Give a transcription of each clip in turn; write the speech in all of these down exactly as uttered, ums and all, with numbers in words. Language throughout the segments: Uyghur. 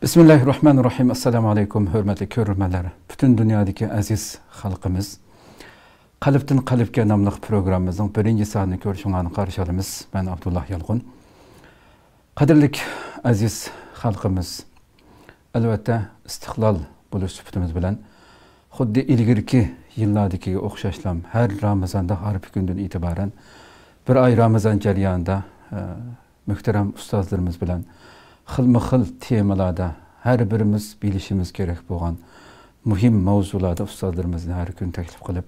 بىسمىللاھىررەھمانىررەھىم. ئەسسالامۇ ئەلەيكۇم، ھۆرمەتلىك كۆرۈرمەنلەر. پۈتۈن دۇنيادىكى ئەزىز خەلقىمىز، قەلبتىن قەلبكە ناملىق پروگراممىمىزنىڭ بىرىنچى سانىنى كۆرۈشۈڭلارنى قارشى ئالىمىز. مەن ئابدۇللا يالقۇن. قەدىرلىك ئەزىز خەلقىمىز، ئەلۋەتتە، ئىستىقلال بولۇش سۈپىتىمىز بىلەن خۇددى ئىلگىرىكى يىللاردىكىگە ئوخشاشلا ھەر رامىزاندا ھارپا كۈندىن ئېتىبارەن بىر ئاي رامىزان جەريانىدا، ئە، مۆھتەرەم ئۇستازلىرىمىز بىلەن خىلمۇ خىل تېمىلاردا ھەر بىرىمىز بىلىشىمىز كېرەك بولغان مۇھىم ماۋزۇلاردا ئۇستازلىرىمىزنى ھەر كۈنى تەكلىپ قىلىپ،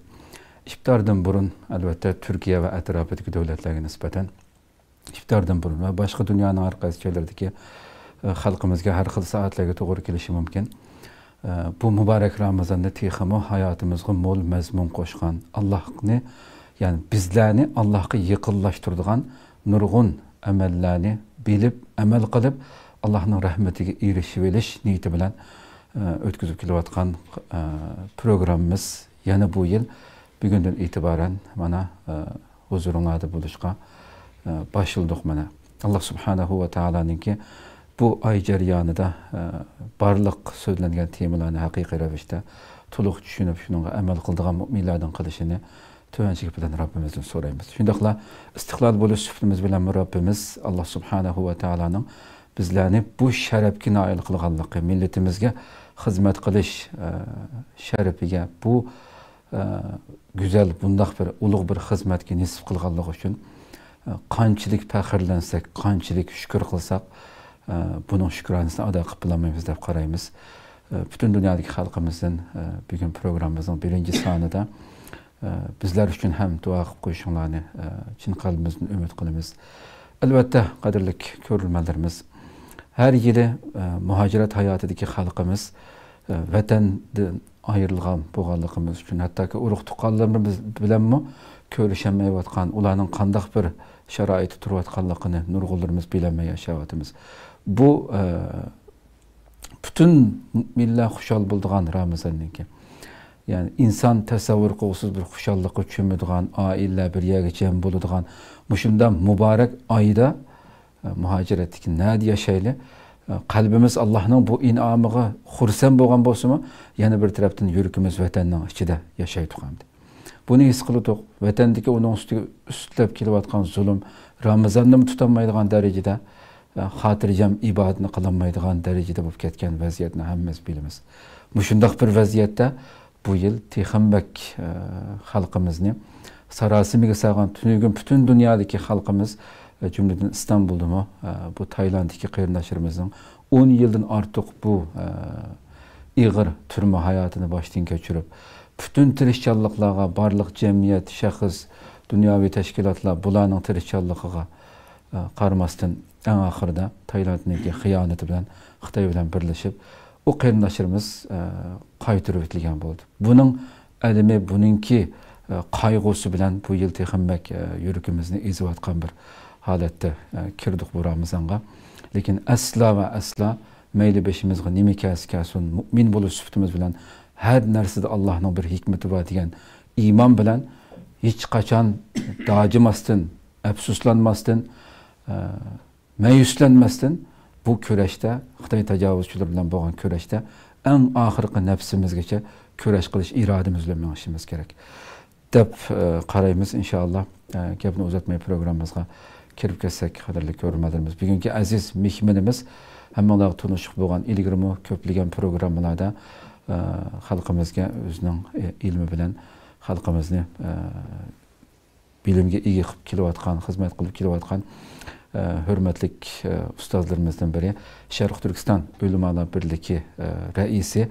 ئىپتاردىن بۇرۇن، ئەلۋەتتە، تۈركىيە ۋە ئەتراپىدىكى دۆلەتلەرگە نىسبەتەن ئىپتاردىن بۇرۇن ۋە باشقا دۇنيانىڭ ھەر قايسى جايلىرىدىكى، ئە، خەلقىمىزگە ھەر خىل سائەتلەرگە توغرا كېلىشى مۇمكىن. ئە، بۇ مۇبارەك رامىزاندا تېخىمۇ ھاياتىمىزغا مول مەزمۇن قوشقان، ئاللاھنى، يەنى بىزلەرنى ئاللاھقا يېقىنلاشتۇرىدىغان نۇرغۇن ئەمەللەرنى بىلىپ، ئەمەل قىلىپ، ئاللاھنىڭ رەھمىتىگە ئېرىشىۋېلىش نىيىتى بىلەن، ئە، ئۆتكۈزۈپ كېلىۋاتقان، ئە، پروگراممىمىز يەنە بۇ يىل بۈگۈندىن ئېتىبارەن مانا، ئە، ھۇزۇرۇڭلاردا بولۇشقا، ئە، باشلىدۇق مانا. ئاللا سۇبھانەھۇ ۋە تائالانىڭكى بۇ ئاي جەريانىدا، ئە، بارلىق سۆزلەنگەن تېمىلارنى ھەقىقىي رەۋىشتە تولۇق چۈشىنىپ، شۇنىڭغا ئەمەل قىلىدىغان مۆمىنلەردىن قىلىشىنى تۆۋەنچىلىك بىلەن رەببىمىزدىن سورايمىز. شۇنداقلا ئىستىقلال بولۇش سۈپىتىمىز بىلەنمۇ رەببىمىز ئاللا سۇبھانەھۇ ۋە تائالانىڭ بىزلەرنى بۇ شەرەپكە نائىل قىلغانلىقى، مىللىتىمىزگە خىزمەت قىلىش، ئە، شەرىپىگە، بۇ، ئە، گۈزەل، بۇنداق بىر ئۇلۇغ بىر خىزمەتكە نېسىپ قىلغانلىقى ئۈچۈن، ئە، قانچىلىك پەخىرلەنسەك، قانچىلىك شۈكۈر قىلساق، ئە، بۇنىڭ شۈكرانىسىنى ئادا قىلىپ بولالمايمىز دەپ قارايمىز. ئە، پۈتۈن دۇنيادىكى خەلقىمىزدىن، ئە، بۈگۈن پروگراممىمىزنىڭ بىرىنچى سانىدا، ئە، بىزلەر ئۈچۈن ھەم دۇئا قىلىپ قويۇشۇڭلارنى، ئە، چىن قەلبىمىزدىن ئۈمىد قىلىمىز. ئەلۋەتتە، قەدىرلىك كۆرۈرمەنلىرىمىز، ھەر يىلى، ئە، مۇھاجىرەت ھاياتىدىكى خەلقىمىز، ئە، ۋەتەندىن ئايرىلغان بولغانلىقىمىز ئۈچۈن، ھەتتاكى ئۇرۇق-تۇغقانلىرىمىز بىلەنمۇ كۆرۈشەلمەيۋاتقان، ئۇلارنىڭ قانداق بىر شارائىتتا تۇرۇۋاتقانلىقىنى نۇرغۇنلىرىمىز بىلەلمەي ياشاۋاتىمىز. بۇ، ئە، پۈتۈن مۇئمىنلار خۇشال بولىدىغان رامىزاننىڭكى. يەنى ئىنسان تەسەۋۋۇر قىلغۇسىز بىر خۇشاللىققا چۆمىدىغان، ئائىلىلەر بىر يەرگە جەم بولىدىغان مۇشۇنداق مۇبارەك ئايدا، ئە، مۇھاجىرەتتىكى نەدە ياشايلى، ئە، قەلبىمىز ئاللاھنىڭ بۇ ئىنئامىغا خۇرسەن بولغان بولسىمۇ، يەنە بىر تەرەپتىن يۈرىكىمىز ۋەتەننىڭ ئىچىدە ياشايدۇ ئەمدى. بۇنى ھېس قىلدۇق. ۋەتەندىكى ئۇنىڭ ئۈستىگە ئۈستىلەپ كېلىۋاتقان زۇلۇم، رامىزاننىمۇ تۇتالمايدىغان دەرىجىدە، ئە، خاتىرجەم ئىبادىتىنى قىلالمايدىغان دەرىجىدە بولۇپ كەتكەن ۋەزىيەتنى ھەممىمىز بىلىمىز. مۇشۇنداق بىر ۋەزىيەتتە بۇ يىل تېخىمۇ بەك، ئە، خەلقىمىزنى ساراسىمىگە سالغان، تۈنۈگۈن پۈتۈن دۇنيادىكى خەلقىمىز، ئە، جۈملىدىن ئىستانبۇلدىمۇ، ئە، بۇ تايلاندتىكى قېرىنداشلىرىمىزنىڭ ئون يىلدىن ئارتۇق بۇ، ئە، ئېغىر تۈرمە ھاياتىنى باشتىن كەچۈرۈپ، پۈتۈن تىرىشچانلىقلارغا، بارلىق جەمئىيەت، شەخس، دۇنياۋى تەشكىلاتلار بۇلارنىڭ تىرىشچانلىقىغا، ئە، قارىماستىن، ئەڭ ئاخىرىدا تايلاندنىڭكى خىيانىتى بىلەن خىتاي بىلەن بىرلىشىپ، ئۇ قېرىنداشلىرىمىز، ئە، قايتۇرۇۋېتىلگەن بولدى. بۇنىڭ ئەلىمى، بۇنىڭكى، ئە، قايغۇسى بىلەن بۇ يىل تېخىمۇ بەك، ئە، يۈرىكىمىزنى ئېزىۋاتقان بىر ھالەتتە، ئە، كىردۇق بۇ رامىزانغا. لېكىن ئەسلا ۋە ئەسلا مەيلى بېشىمىزغا نېمە كەلسە كەلسۇن، مۇئمىن بولۇش سۈپىتىمىز بىلەن ھەر نەرسىدە ئاللاھنىڭ بىر ھېكمىتى بار دېگەن ئىمان بىلەن ھېچقاچان داجىماستىن، ئەپسۇسلانماستىن، ئە، مەيۈسلەنمەستىن بۇ كۈرەشتە، خىتاي تاجاۋۇزچىلىرى بىلەن بولغان كۈرەشتە ئەڭ ئاخىرقى نەپسىمىزگىچە كۈرەش قىلىش ئىرادىمىز بىلەن مېڭىشىمىز كېرەك دەپ، ئە، قارايمىز، ئىنشائاللا. ئە، گەپنى ئۇزارتماي پروگراممىمىزغا كىرىپ كەتسەك، قەدىرلىك كۆرۈرمەنلىرىمىز، بۈگۈنكى ئەزىز مېھمىنىمىز ھەممىڭلارغا تونۇشلۇق بولغان، ئىلگىرىمۇ كۆپلىگەن پروگراممىلاردا، ئە، خەلقىمىزگە ئۆزىنىڭ، ئە، ئىلمى بىلەن خەلقىمىزنى، ئە، بىلىمگە ئىگە قىلىپ كېلىۋاتقان، خىزمەت قىلىپ كېلىۋاتقان، ئە، ھۆرمەتلىك، ئە، ئۇستازلىرىمىزدىن بىرى، شەرقىي تۈركىستان ئۆلىمالار بىرلىكى، ئە، رەئىسى،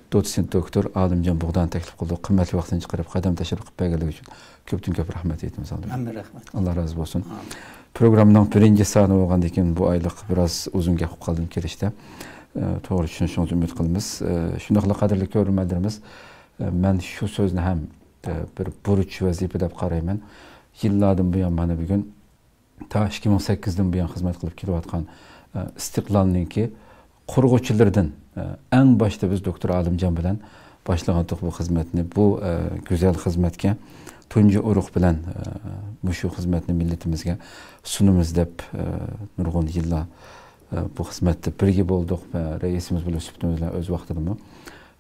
دوتسېنت دوكتور ئالىمجان بۇغدانى تەكلىپ قىلدۇق. قىممەتلىك ۋاقتىنى چىقىرىپ، قەدەم تەشرىپ قىلىپ بەرگەنلىكى ئۈچۈن كۆپتىن كۆپ رەھمەت ئېيتىمىز، ئالىمجان. ھەممە رەھمەت. ئاللا رازى بولسۇن. ئامىن. پروگراممىنىڭ بىرىنچى سانى بولغاندىن كېيىن بۇ ئايلىق بىراز ئۇزۇن گەپ قىلىپ قالدىم كىرىشتە. ئە، توغرا چۈشىنىشىڭىزنى ئۈمىد قىلىمىز. ئە، شۇنداقلا قەدىرلىك كۆرۈرمەنلىرىمىز، ئە، مەن شۇ سۆزنى ھەم، ئە، بىر بۇرچ، ۋەزىپە دەپ قارايمەن. يىللاردىن بۇيان مانا بۈگۈن تا ئىككى مىڭ سەككىزدىن بۇيان خىزمەت قىلىپ كېلىۋاتقان، ئە، ئىستىقلالنىڭكى قۇرغۇچىلىرىدىن، ئە، ئەڭ باشتا بىز دوكتور ئالىمجان بىلەن باشلىغانتۇق بۇ خىزمەتنى. بۇ، ئە، گۈزەل خىزمەتكە تۇنجى ئۇرۇق بىلەن، ئە، مۇشۇ خىزمەتنى مىللىتىمىزگە سۇنىمىز دەپ، ئە، نۇرغۇن يىللار ئە، بۇ خىزمەتتە بىرگە بولدۇق. ئە، رەئىسىمىز بولۇش سۈپىتىمىز بىلەن ئۆز ۋاقتىدىمۇ،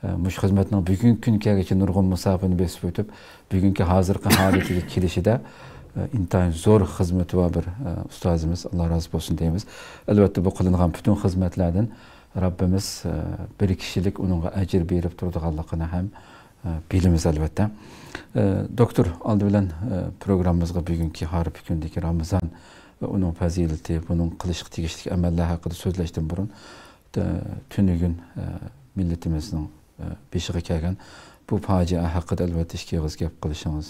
ئە، مۇشۇ خىزمەتنىڭ بۈگۈنكى كۈنگىچە نۇرغۇن مۇساپىنى بېسىپ ئۆتۈپ، بۈگۈنكى ھازىرقى ھالىتىگە كېلىشىدە، ئە، ئىنتايىن زور خىزمىتى بار بىر، ئە، ئۇستازىمىز، ئاللا رازى بولسۇن دەيمىز. ئەلۋەتتە، بۇ قىلىنغان پۈتۈن خىزمەتلەردىن رەببىمىز، ئە، بىر كىشىلىك ئۇنىڭغا ئەجىر بېرىپ تۇرىدىغانلىقىنى ھەم، ئە، بىلىمىز، ئەلۋەتتە. ئە، دوكتور، ئالدى بىلەن، ئە، پروگراممىمىزغا بۈگۈنكى ھارپا كۈندىكى رامىزان ۋە ئۇنىڭ پەزىلىتى، بۇنىڭ قىلىشقا تېگىشلىك ئەمەللەر ھەققىدە سۆزلەشتىن بۈرۈن، ئە، تۈنۈگۈن، ئە، مىللىتىمىزنىڭ، ئە، بېشىغا كەلگەن بۇ پاجىئە ھەققىدە، ئەلۋەتتە، ئىككى ئېغىز گەپ قىلىشىڭىز،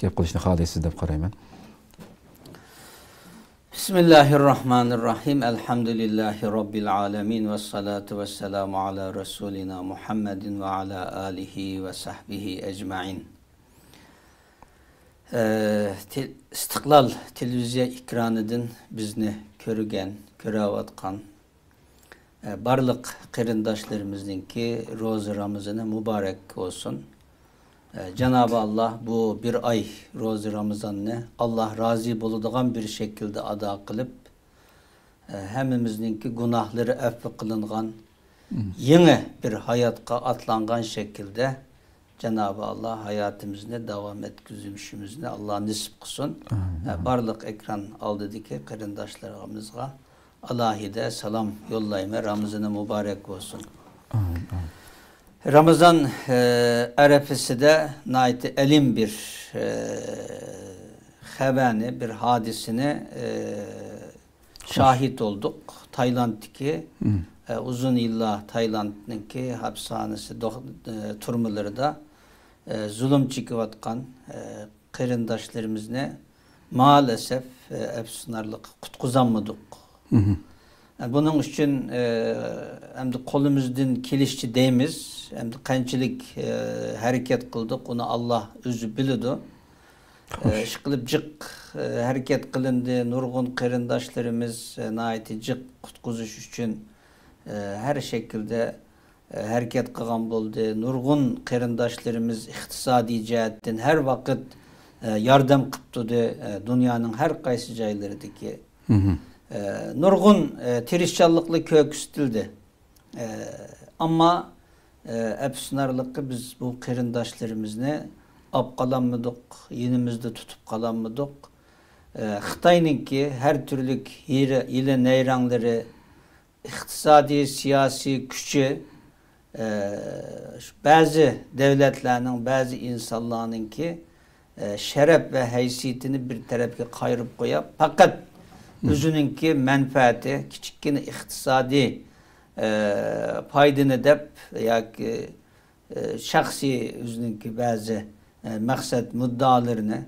گەپ قىلىشنى خالايسىز دەپ قارايمەن. بسم الله الرحمن الرحيم. الحمد لله رب العالمين، والصلاة والسلام على رسولنا محمد وعلى آله وصحبه أجمعين. ئىستىقلال تېلېۋىزىيە ئېكرانىدىن بىزنى كۆرگەن، كۆرۈۋاتقان بارلىق قېرىنداشلىرىمىزنىڭكى روزا رامىزىنى مۇبارەك بولسۇن. جانابى ئاللا بۇ بىر ئاي روزا رامىزاننى ئاللا رازى بولىدىغان بىر شەكىلدە ئادا قىلىپ، ھەممىمىزنىڭكى گۇناھلىرى ئەپۇ قىلىنغان، يېڭى بىر ھاياتقا ئاتلانغان شەكىلدە جانابى ئاللا ھاياتىمىزنى داۋام ئەتكۈزۈشىمىزنى ئاللا نېسىپ قىلسۇن. بارلىق ئېكران ئالدىدىكى قېرىنداشلىرىمىزغا ئالاھىدە سالام يوللايمەن. رامىزىنى مۇبارەك بولسۇن. رامىزان ئەرەپىسىدە ناھايىتى ئەلىم بىر خەۋەرنى، بىر ھادىسىنى شاھىت بولدۇق. تايلاندتىكى ئۇزۇن يىللار تايلاندنىڭكى ھاپسىخانىسى، تۈرمىلىرىدا زۇلۇم چېكىۋاتقان قېرىنداشلىرىمىزنى مائەلەسەپ، ئەپسۇسلىنارلىققا قۇتقۇزالمىدۇق. بۇنىڭ ئۈچۈن ئەمدى قولىمىزدىن كېلىشىچە دەيمىز، ئەمدى قانچىلىك ھەرىكەت قىلدۇق، ئۇنى ئاللا ئۆزى بىلىدۇ. ئىشقىلىپ جىق ھەرىكەت قىلىندى، نۇرغۇن قېرىنداشلىرىمىز ناھايىتى جىق قۇتقۇزۇش ئۈچۈن ھەر شەكىلدە ھەرىكەت قىلغان بولدى. نۇرغۇن قېرىنداشلىرىمىز ئىقتىسادىي جەھەتتىن ھەر ۋاقىت ياردەم قىلىپ تۇردى، دۇنيانىڭ ھەر قايسى جايلىرىدىكى. نۇرغۇن تىرىشچانلىقلار كۆرسىتىلدى. ئەمما ئەپسۇسلىنارلىقى بىز بۇ قېرىنداشلىرىمىزنى ئاپ قالالمىدۇق، يېنىمىزدا تۇتۇپ قالالمىدۇق. خىتاينىڭكى ھەر تۈرلۈك ھىيلە نەيرەڭلىرى، ئىقتىسادىي، سىياسىي كۈچى، بەزى دۆلەتلەرنىڭ، بەزى ئىنسانلارنىڭكى شەرەپ ۋە ھەيسىيىتىنى بىر تەرەپكە قايرىپ قويۇپ، پەقەت ئۆزىنىڭكى مەنپەئەتى، كىچىككىنە ئىقتىسادىي پايدىنى دەپ ياكى شەخسىي ئۆزىنىڭكى بەزى مەقسەت مۇددىئالىرىنى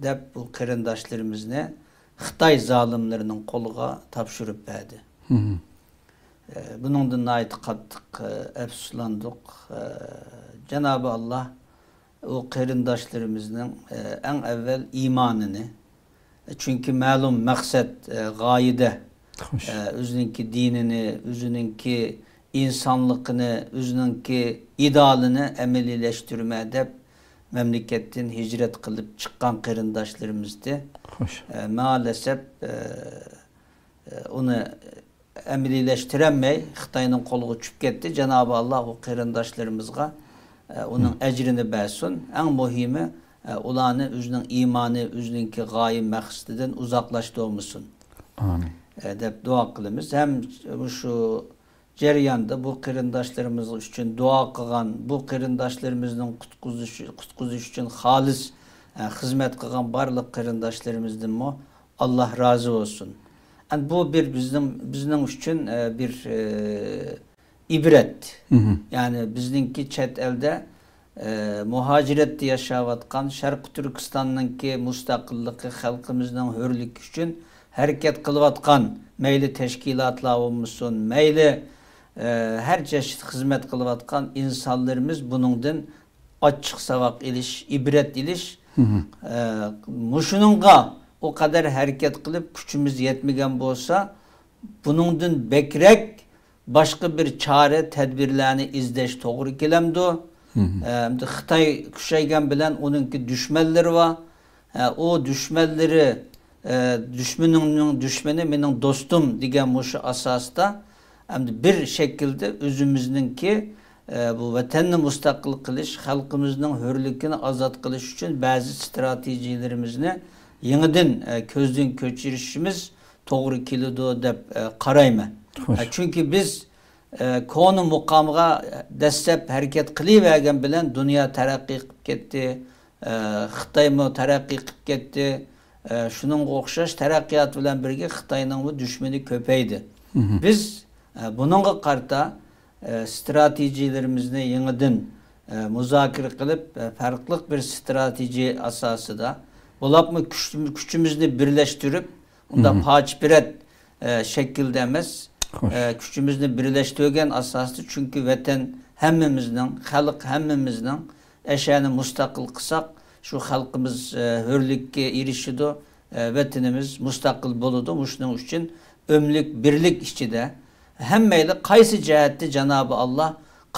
دەپ بۇ قېرىنداشلىرىمىزنى خىتاي زالىملىرىنىڭ قولىغا تاپشۇرۇپ بەردى. بۇنىڭدىن ناھايىتى قاتتىق ئەپسۇسلاندۇق. جانابى ئاللا ئۇ قېرىنداشلىرىمىزنىڭ ئەڭ ئەۋۋەل ئىمانىنى، چۈنكى مەلۇم مەقسەت، غايىدە ئۆزىنىڭكى دىنىنى، ئۆزىنىڭكى ئىنسانلىقىنى، ئۆزىنىڭكى ئىدېئالىنى ئەمەلىيلەشتۈرمە دەپ مەملىكەتتىن ھىجرەت قىلىپ چىققان قېرىنداشلىرىمىزدى. مائەلەسەپ ئۇنى ئەمەلىيلەشتۈرەلمەي خىتاينىڭ قولىغا چۈشۈپ كەتتى. جانابى ئاللا ئۇ قېرىنداشلىرىمىزغا ئۇنىڭ ئەجرىنى بەرسۇن. ئەڭ مۇھىمى ئۇلارنى ئۆزىنىڭ ئىمانى، ئۆزىنىڭكى غايە مەقسىتىدىن ئۇزاقلاشتۇرمىسۇن. ئامىن. دەپ دۇئا قىلىمىز. ھەم مۇشۇ جەرياندا بۇ قېرىنداشلىرىمىز ئۈچۈن دۇئا قىلغان، بۇ قېرىنداشلىرىمىزنىڭ قۇتقۇزۇشى، قۇتقۇزۇش ئۈچۈن خالىس خىزمەت قىلغان بارلىق قېرىنداشلىرىمىزدىنمۇ ئاللا رازى بولسۇن. ئەمدى بۇ بىر بىزنىڭ، بىزنىڭ ئۈچۈن بىر ئىبرەت. يەنى بىزنىڭكى چەت ئەلدە مۇھاجىرەتتە ياشاۋاتقان، شەرقىي تۈركىستاننىڭكى مۇستەقىللىقى، خەلقىمىزنىڭ ھۆرلۈكى ئۈچۈن ھەرىكەت قىلىۋاتقان، مەيلى تەشكىلاتلار بولمىسۇن، مەيلى ھەر چەشىت خىزمەت قىلىۋاتقان ئىنسانلىرىمىز بۇنىڭدىن ئاچچىق ساۋاق ئېلىش، ئىبرەت ئېلىش. مۇشۇنىڭغا ئۇ قەدەر ھەرىكەت قىلىپ كۈچىمىز يەتمىگەن بولسا، بۇنىڭدىن بەكرەك باشقا بىر چارە، تەدبىرلەرنى ئىزدەش توغرا كېلەمدۇ؟ ئەمدى خىتاي كۈچەيگەن بىلەن ئۇنىڭكى دۈشمەنلىرى بار. ئۇ دۈشمەنلىرى ئە، دۈشمىنىڭنىڭ دۈشمىنى مېنىڭ دوستۇم دېگەن مۇشۇ ئاساستا، ئەمدى بىر شەكىلدە ئۆزىمىزنىڭكى، ئە، بۇ ۋەتەننى مۇستەقىل قىلىش، خەلقىمىزنىڭ ھۆرلۈكىنى ئازاد قىلىش ئۈچۈن بەزى ستراتېگىيەلىرىمىزنى يېڭىدىن، ئە، كۆزدىن كۆچۈرۈشىمىز توغرا كېلىدۇ دەپ، ئە، قارايمەن. خوش. ئە، چۈنكى بىز، ئە، كونا مۇقامغا دەسلەپ ھەرىكەت قىلىۋەرگەن بىلەن دۇنيا تەرەققىي قىلىپ كەتتى. ئە، خىتايمۇ تەرەققىي قىلىپ كەتتى. ئە، شۇنىڭغا ئوخشاش تەرەققىيات بىلەن بىرگە خىتاينىڭمۇ دۈشمىنى كۆپەيدى. مھم. بىز، ئە، بۇنىڭغا قارىتا، ئە، ستراتېگىيەلىرىمىزنى يېڭىدىن، ئە، مۇزاكىرە قىلىپ، ئە، پەرقلىق بىر ستراتېگىيە ئاساسىدا، بولۇپمۇ كۈچ-، كۈچىمىزنى بىرلەشتۈرۈپ، ئۇنداق مھم. پارچە-پىرەت، ئە، شەكىلدە ئەمەس، خوش. ئە، كۈچىمىزنى بىرلەشتۈرگەن ئاساستا، چۈنكى ۋەتەن ھەممىمىزنىڭ، خەلق ھەممىمىزنىڭ، ئەشەنى مۇستەقىل قىلساق، شۇ خەلقىمىز، ئە، ھۆرلۈككە ئېرىشىدۇ، ئە، ۋەتىنىمىز مۇستەقىل بولىدۇ. مۇشۇنىڭ ئۈچۈن ئۆملۈك بىرلىك ئىچىدە ھەممەيلى قايسى جەھەتتە جانابى ئاللا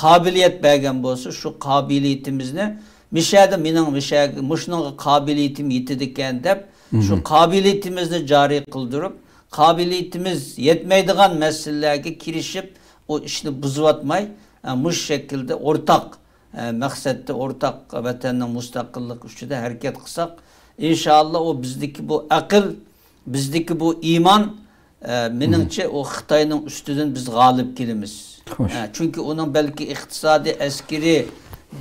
قابىلىيەت بەرگەن بولسا، شۇ قابىلىيىتىمىزنى، مىشەدە مېنىڭ مىشە-، مۇشۇنىڭغا قابىلىيىتىم يېتىدىكەن دەپ، شۇ مھم. قابىلىيىتىمىزنى جارى قىلدۇرۇپ، قابىلىيىتىمىز يەتمەيدىغان مەسىلىلەرگە كىرىشىپ، ئۇ ئىشنى بۇزۇۋاتماي، ئە، مۇشۇ شەكىلدە ئورتاق، ئە، مەقسەتتە، ئورتاق ۋەتەننىڭ مۇستەقىللىقى ئۈستىدە ھەرىكەت قىلساق، ئىنشائاللا، ئۇ بىزدىكى بۇ ئەقىل، بىزدىكى بۇ ئىمان، ئە، مېنىڭچە، ئۇ خىتاينىڭ ئۈستىدىن بىز غالىب كېلىمىز. خوش. ئە، چۈنكى ئۇنىڭ بەلكى ئىقتىسادىي، ئەسكىرىي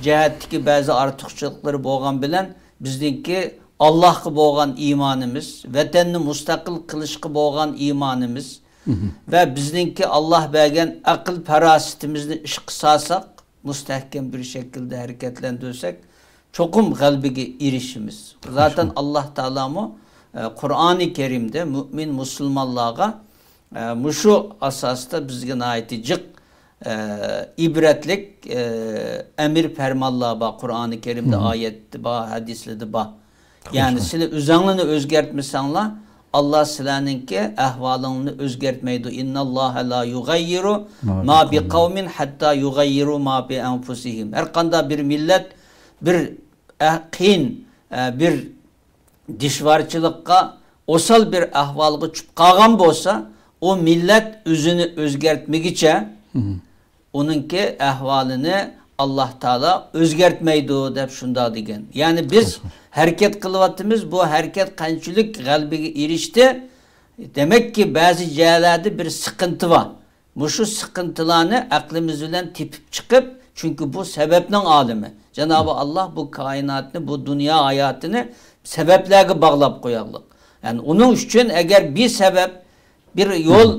جەھەتتىكى بەزى ئارتۇقچىلىقلىرى بولغان بىلەن، بىزنىڭكى ئاللاھقا بولغان ئىمانىمىز، ۋەتەننى مۇستەقىل قىلىشقا بولغان ئىمانىمىز مھم. ۋە بىزنىڭكى ئاللاھ بەرگەن ئەقىل-پاراسىتىمىزنى ئىشقا سالساق، مۇستەھكەم بىر شەكىلدە ھەرىكەتلەندۈرسەك، چوقۇم غەلىبىگە ئېرىشىمىز. زاتەن ئاللاھ تائالامۇ، ئە، قۇرئانى كەرىمدە مۆمىن مۇسۇلمانلارغا، ئە، مۇشۇ ئاساستا بىزگە ناھايىتى جىق، ئە، ئىبرەتلىك، ئە، ئەمىر پەرمانلار بار. قۇرئانى كەرىمدە ئايەتتە بار، ھەدىسلەردە بار. يەنى سىلەر ئۆزۈڭلارنى ئۆزگەرتمىسەڭلار، ئاللاھ سىلەرنىڭكى ئەھۋالىڭلارنى ئۆزگەرتمەيدۇ. «ئىنناللاھە لا يۇغەييىرۇ ما ما بىقەۋمىن ھەتتا يۇغەييىرۇ ما بىئەنفۇسىھىم.» ھەر قانداق بىر مىللەت بىر، ئە، قىيىن، ئە، بىر دىشۋارچىلىققا، ئوسال بىر ئەھۋالغا چۈشۈپ قالغان بولسا، ئۇ مىللەت ئۆزىنى ئۆزگەرتمىگىچە، ئۇنىڭكى ئەھۋالىنى ئاللاھ تائالا ئۆزگەرتمەيدۇ دەپ شۇنداق دېگەن. يەنى بىز ھەرىكەت قىلىۋاتىمىز، بۇ ھەرىكەت قانچىلىك غەلىبىگە ئېرىشتى؟ دېمەككى، بەزى جايلاردا بىر سىقىنتى بار. مۇشۇ سىقىنتىلارنى ئەقلىمىز بىلەن تېپىپ چىقىپ، چۈنكى بۇ سەۋەبنىڭ ئالىمى. جانابى ئاللاھ بۇ كائىناتنى، بۇ دۇنيا ھاياتىنى سەۋەبلەرگە باغلاپ قويغلىق. يەنى ئۇنىڭ ئۈچۈن ئەگەر بىر سەۋەب، بىر يول،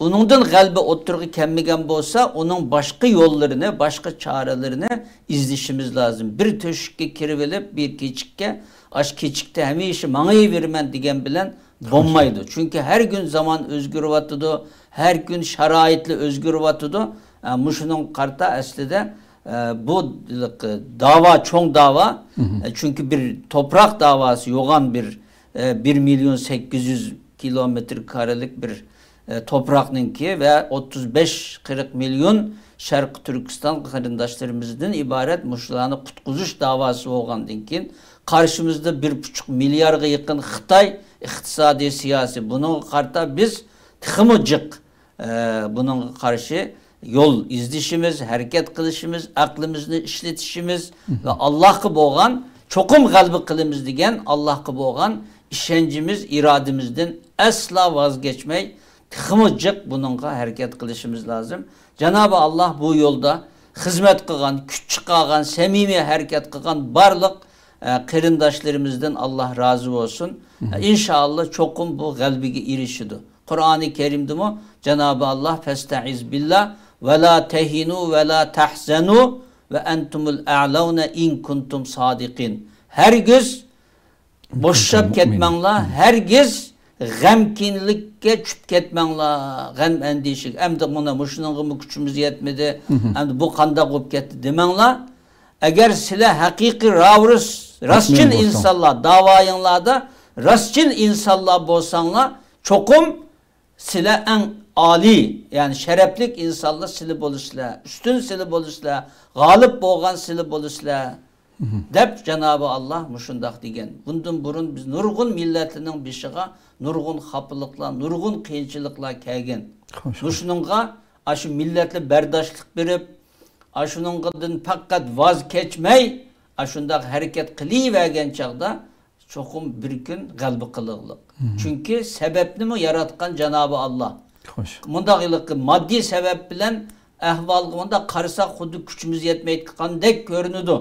ئۇنىڭدىن غەلىبە ئوتتۇرىغا كەلمىگەن بولسا، ئۇنىڭ باشقا يوللىرىنى، باشقا چارىلىرىنى ئىزدىشىمىز لازىم. بىر تۆشۈككە كىرىۋېلىپ، بىر كېچىككە، ئاش كېچىكتە ھەمىشە ماڭىۋېرىمەن دېگەن بىلەن بولمايدۇ. چۈنكى ھەر كۈن زامان ئۆزگىرىۋاتىدۇ، ھەر كۈن شارائىتلار ئۆزگىرىۋاتىدۇ. ئە، مۇشۇنىڭغا قارىتا ئەسلىدە، ئە، بۇ داۋا، چوڭ داۋا. ئە، چۈنكى بىر توپراق داۋاسى، يوغان بىر، ئە، بىر مىليون سەككىز يۈز كىلومېتىر كارىلىك بىر، ئە، توپراقنىڭكى ۋە ئوتتۇز بەش قىرىق مىليون شەرقىي تۈركىستان قېرىنداشلىرىمىزدىن ئىبارەت مۇشۇلارنى قۇتقۇزۇش داۋاسى بولغاندىن كېيىن، قارشىمىزدا بىر پۇچۇق مىليارغا يېقىن خىتاي ئىقتىسادىي، سىياسىي. بۇنىڭغا قارىتا بىز تېخىمۇ جىق، ئە، بۇنىڭغا قارشى يول ئىزدىشىمىز، ھەرىكەت قىلىشىمىز، ئەقلىمىزنى ئىشلىتىشىمىز ۋە ئاللاھقا بولغان، چوقۇم غەلىبە قىلىمىز دېگەن ئاللاھقا بولغان ئىشەنچىمىز، ئىرادىمىزدىن ئەسلا ۋاز كەچمەي، تېخىمۇ جىق بۇنىڭغا ھەرىكەت قىلىشىمىز لازىم. جانابى ئاللاھ بۇ يولدا خىزمەت قىلغان، كۈچ چىقارغان، سەمىمىي ھەرىكەت قىلغان بارلىق، ئە، قېرىنداشلىرىمىزدىن ئاللاھ رازى بولسۇن. ئىنشائاللا، چوقۇم بۇ غەلىبىگە ئېرىشىدۇ. قۇرئانى كەرىمدىمۇ جانابى ئاللاھ، «فەستەئىز بىللا ۋە لا تەھىنۇ ۋە لا تەھزەنۇ ۋە ئەنتۇمۇل ئەئلەۋنە ئىن كۇنتۇم سادىقىن.» ھەرگىز بوشاپ كەتمەڭلار، ھەرگىز غەمكىنلىككە چۈشۈپ كەتمەڭلار، غەم ئەندىشىگە. ئەمدى مانا مۇشۇنىڭغىمۇ كۈچىمىز يەتمىدى، ئەمدى بۇ قانداق بولۇپ كەتتى دېمەڭلار. ئەگەر سىلەر ھەقىقىي راۋۇرۇس، راستچىل ئىنسانلار، داۋايىڭلاردا راستچىل ئىنسانلار بولساڭلار، چوقۇم سىلەر ئەڭ ئالىي، يەنى شەرەپلىك ئىنسانلار سىلەر بولىسىلەر، ئۈستۈن سىلەر بولىسىلەر، غالىب بولغان سىلەر بولىسىلەر. دەپ جانابى ئاللا مۇشۇنداق دېگەن. بۇندىن بۇرۇن بىز نۇرغۇن مىللەتلەرنىڭ بېشىغا نۇرغۇن خاپىلىقلار، نۇرغۇن قىيىنچىلىقلار كەلگەن. خوش. مۇشۇنىڭغا، ئاشۇ مىللەتلەر بەرداشلىق بېرىپ، ئاشۇنىڭدىن پەقەت ۋاز كەچمەي، ئاشۇنداق ھەرىكەت قىلىۋەرگەن چاغدا چوقۇم بىر كۈن غەلىبە قىلىغلىق. چۈنكى سەۋەبنىمۇ ياراتقان جانابى ئاللا. خوش. مۇنداق ھېلىقى ماددىي سەۋەب بىلەن ئەھۋالغا مۇنداق قارىساق، خۇددى كۈچىمىز يەتمەيدىغاندەك كۆرۈنىدۇ.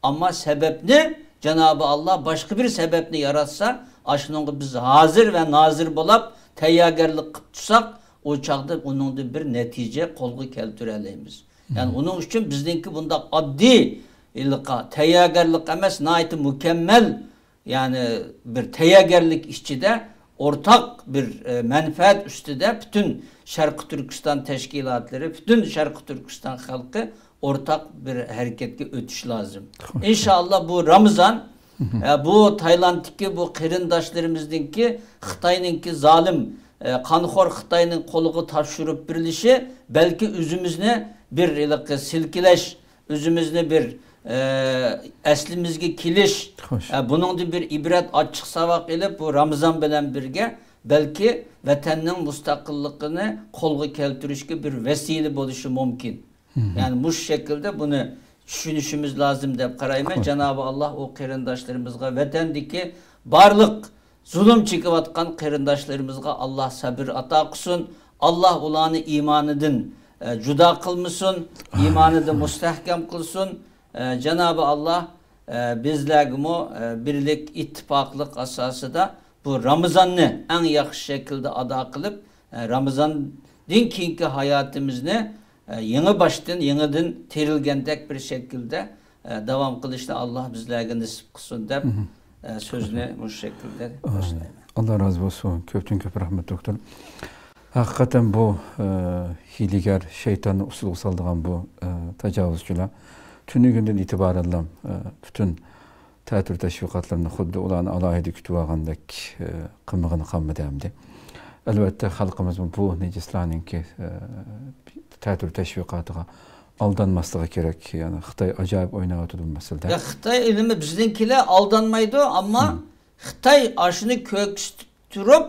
ئەمما سەۋەبنى جانابى ئاللا باشقا بىر سەۋەبنى ياراتسا، ئاشۇنىڭغا بىز ھازىر ۋە نازىر بولاپ تەييارگەرلىك قىلىپ تۇرساق، ئۇ چاغدا ئۇنىڭدىن بىر نەتىجە قولغا كەلتۈرەلەيمىز. يەنى ئۇنىڭ ئۈچۈن بىزنىڭكى بۇنداق ئاددىي ھېلىقى تەييارگەرلىك ئەمەس، ناھايىتى مۇكەممەل، يەنى بىر تەييارگەرلىك ئىچىدە ئورتاق بىر، ئە، مەنپەئەت ئۈستىدە پۈتۈن شەرقىي تۈركىستان تەشكىلاتلىرى، پۈتۈن شەرقىي تۈركىستان خەلقى ئورتاق بىر ھەرىكەتكە ئۆتۈش لازىم. خوش. ئىنشائاللا بۇ رامىزان، ئە، بۇ تايلاندتىكى بۇ قېرىنداشلىرىمىزنىڭكى خىتاينىڭكى زالىم، ئە، قانخور خىتاينىڭ قولىغا تاپشۇرۇپ بېرىلىشى بەلكى ئۆزىمىزنى بىر ھېلىقى سىلكىلەش، ئۆزىمىزنى بىر، ئە، ئەسلىمىزگە كېلىش، خوش. ئە، بۇنىڭدىن بىر ئىبرەت، ئاچچىق ساۋاق ئېلىپ، بۇ رامىزان بىلەن بىرگە بەلكى ۋەتەننىڭ مۇستەقىللىقىنى قولغا كەلتۈرۈشكە بىر ۋەسىلە بولۇشى مۇمكىن. يەنى مۇشۇ شەكىلدە بۇنى چۈشىنىشىمىز لازىم دەپ قارايمەن. خوش. جانابى ئاللا ئۇ قېرىنداشلىرىمىزغا، ۋەتەندىكى بارلىق زۇلۇم چېكىۋاتقان قېرىنداشلىرىمىزغا ئاللا سەبىر ئاتا قىلسۇن. ئاللا ئۇلارنى ئىمانىدىن، ئە، جۇدا قىلمىسۇن، ئىمانىدا مۇستەھكەم قىلسۇن. ئە، جانابى ئاللا، ئە، بىزلەرگىمۇ، ئە، بىرلىك، ئىتتىپاقلىق ئاساسىدا بۇ رامىزاننى ئەڭ ياخشى شەكىلدە ئادا قىلىپ، ئە، رامىزاندىن كېيىنكى ھاياتىمىزنى، ئە، يېڭى باشتىن، يېڭىدىن تىرىلگەندەك بىر شەكىلدە، ئە، داۋام قىلىشنى ئاللا بىزلەرگە نېسىپ قىلسۇن دەپ، ئە، سۆزنى مۇشۇ شەكىلدە باشلايمەن. ئاللا رازى بولسۇن. كۆپتىن كۆپ رەھمەت، دوكتور. ھەقىقەتەن بۇ، ئە، ھىيلىگەر شەيتاننى ئۇسسۇلغا سالىدىغان بۇ، ئە، تاجاۋۇزچىلار تۈنۈگۈندىن ئېتىبارەنلا، ئە، پۈتۈن تەتۈر تەشۋىقاتلىرىنى خۇددى ئۇلارنى ئالاھىدە كۈتۈۋالغاندەك، ئە، قىلمىغىنى قالمىدى ئەمدى. ئەلۋەتتە، خەلقىمىزمۇ بۇ نىجىسلارنىڭكى، ئە، تەتۈر تەشۋىقاتىغا ئالدانماسلىقى كېرەك. يەنى خىتاي ئاجايىپ ئويناۋاتىدۇ بۇ مەسىلىدە. يا، خىتاي ئىلمى بىزنىڭكىلەر ئالدانمايدۇ، ئەمما خىتاي ئاشۇنى كۆرسىتىپ تۇرۇپ،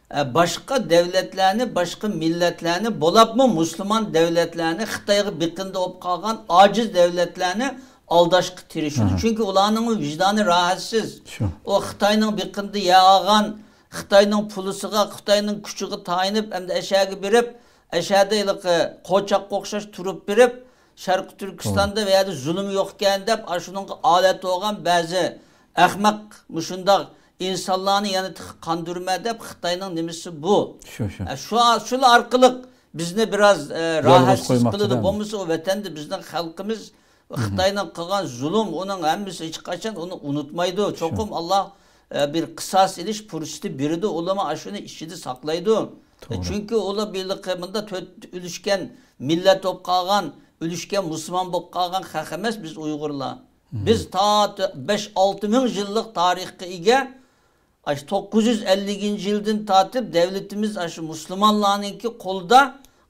ئە، باشقا دەۋلەتلەرنى، باشقا مىللەتلەرنى، بولۇپمۇ مۇسۇلمان دەۋلەتلەرنى، خىتايغا بېقىندى بولۇپ قالغان ئاجىز دەۋلەتلەرنى ئالداشقا تىرىشىدۇ. ئاھا. چۈنكى ئۇلارنىڭ ۋىجدانى راھەتسىز. شۇ. ئۇ خىتاينىڭ بېقىندى يەۋالغان، خىتاينىڭ پۇلىسىغا، خىتاينىڭ كۈچىگە تايىنىپ، ئەمدى ئەشەگە بېرىپ، ئەشەدە ھېلىقى قوچاققا ئوخشاش تۇرۇپ بېرىپ، شەرقىي تۈركىستاندا بۇ يەردە زۇلۇم يوقكەن دەپ، ئاشۇنىڭغا ئالەت بولغان بەزى ئەخمەق مۇشۇنداق ئىنسانلارنى يەنە تېخى قاندۇرما دەپ خىتاينىڭ نېمىسى بۇ. شۇ، شۇ. ئە، شۇ، شۇلار ئارقىلىق بىزنى بىراز، ئە، يالغۇز راھەتسىز قويماقچى قىلىدۇ. دەم. بولمىسا ئۇ ۋەتەندە بىزنىڭ خەلقىمىز خىتاينىڭ قىلغان زۇلۇم، ئۇنىڭ ھەممىسى ھېچقاچان ئۇنى ئۇنتۇمايدۇ. شۇ. چوقۇم ئاللا، ئە، بىر قىساس ئېلىش پۇرسىتى بېرىدۇ، ئۇلارمۇ ئاشۇنى ئىچىدە ساقلايدۇ. توغرا. چۈنكى ئۇلار بىرلىقى مۇندا تۆت ئۆلۈشكەن مىللەت بولۇپ قالغان، ئۆلۈشكەن مۇسۇلمان بولۇپ قالغان خەق ئەمەس بىز ئۇيغۇرلار. بىز تا تۆ-، بەش، ئالتە مىڭ يىللىق تارىخقا ئىگە. ئاشۇ توققۇز يۈز ئەللىكىنچى يىلدىن تارتىپ دەۋلىتىمىز ئاشۇ مۇسۇلمانلارنىڭكى قولىدا،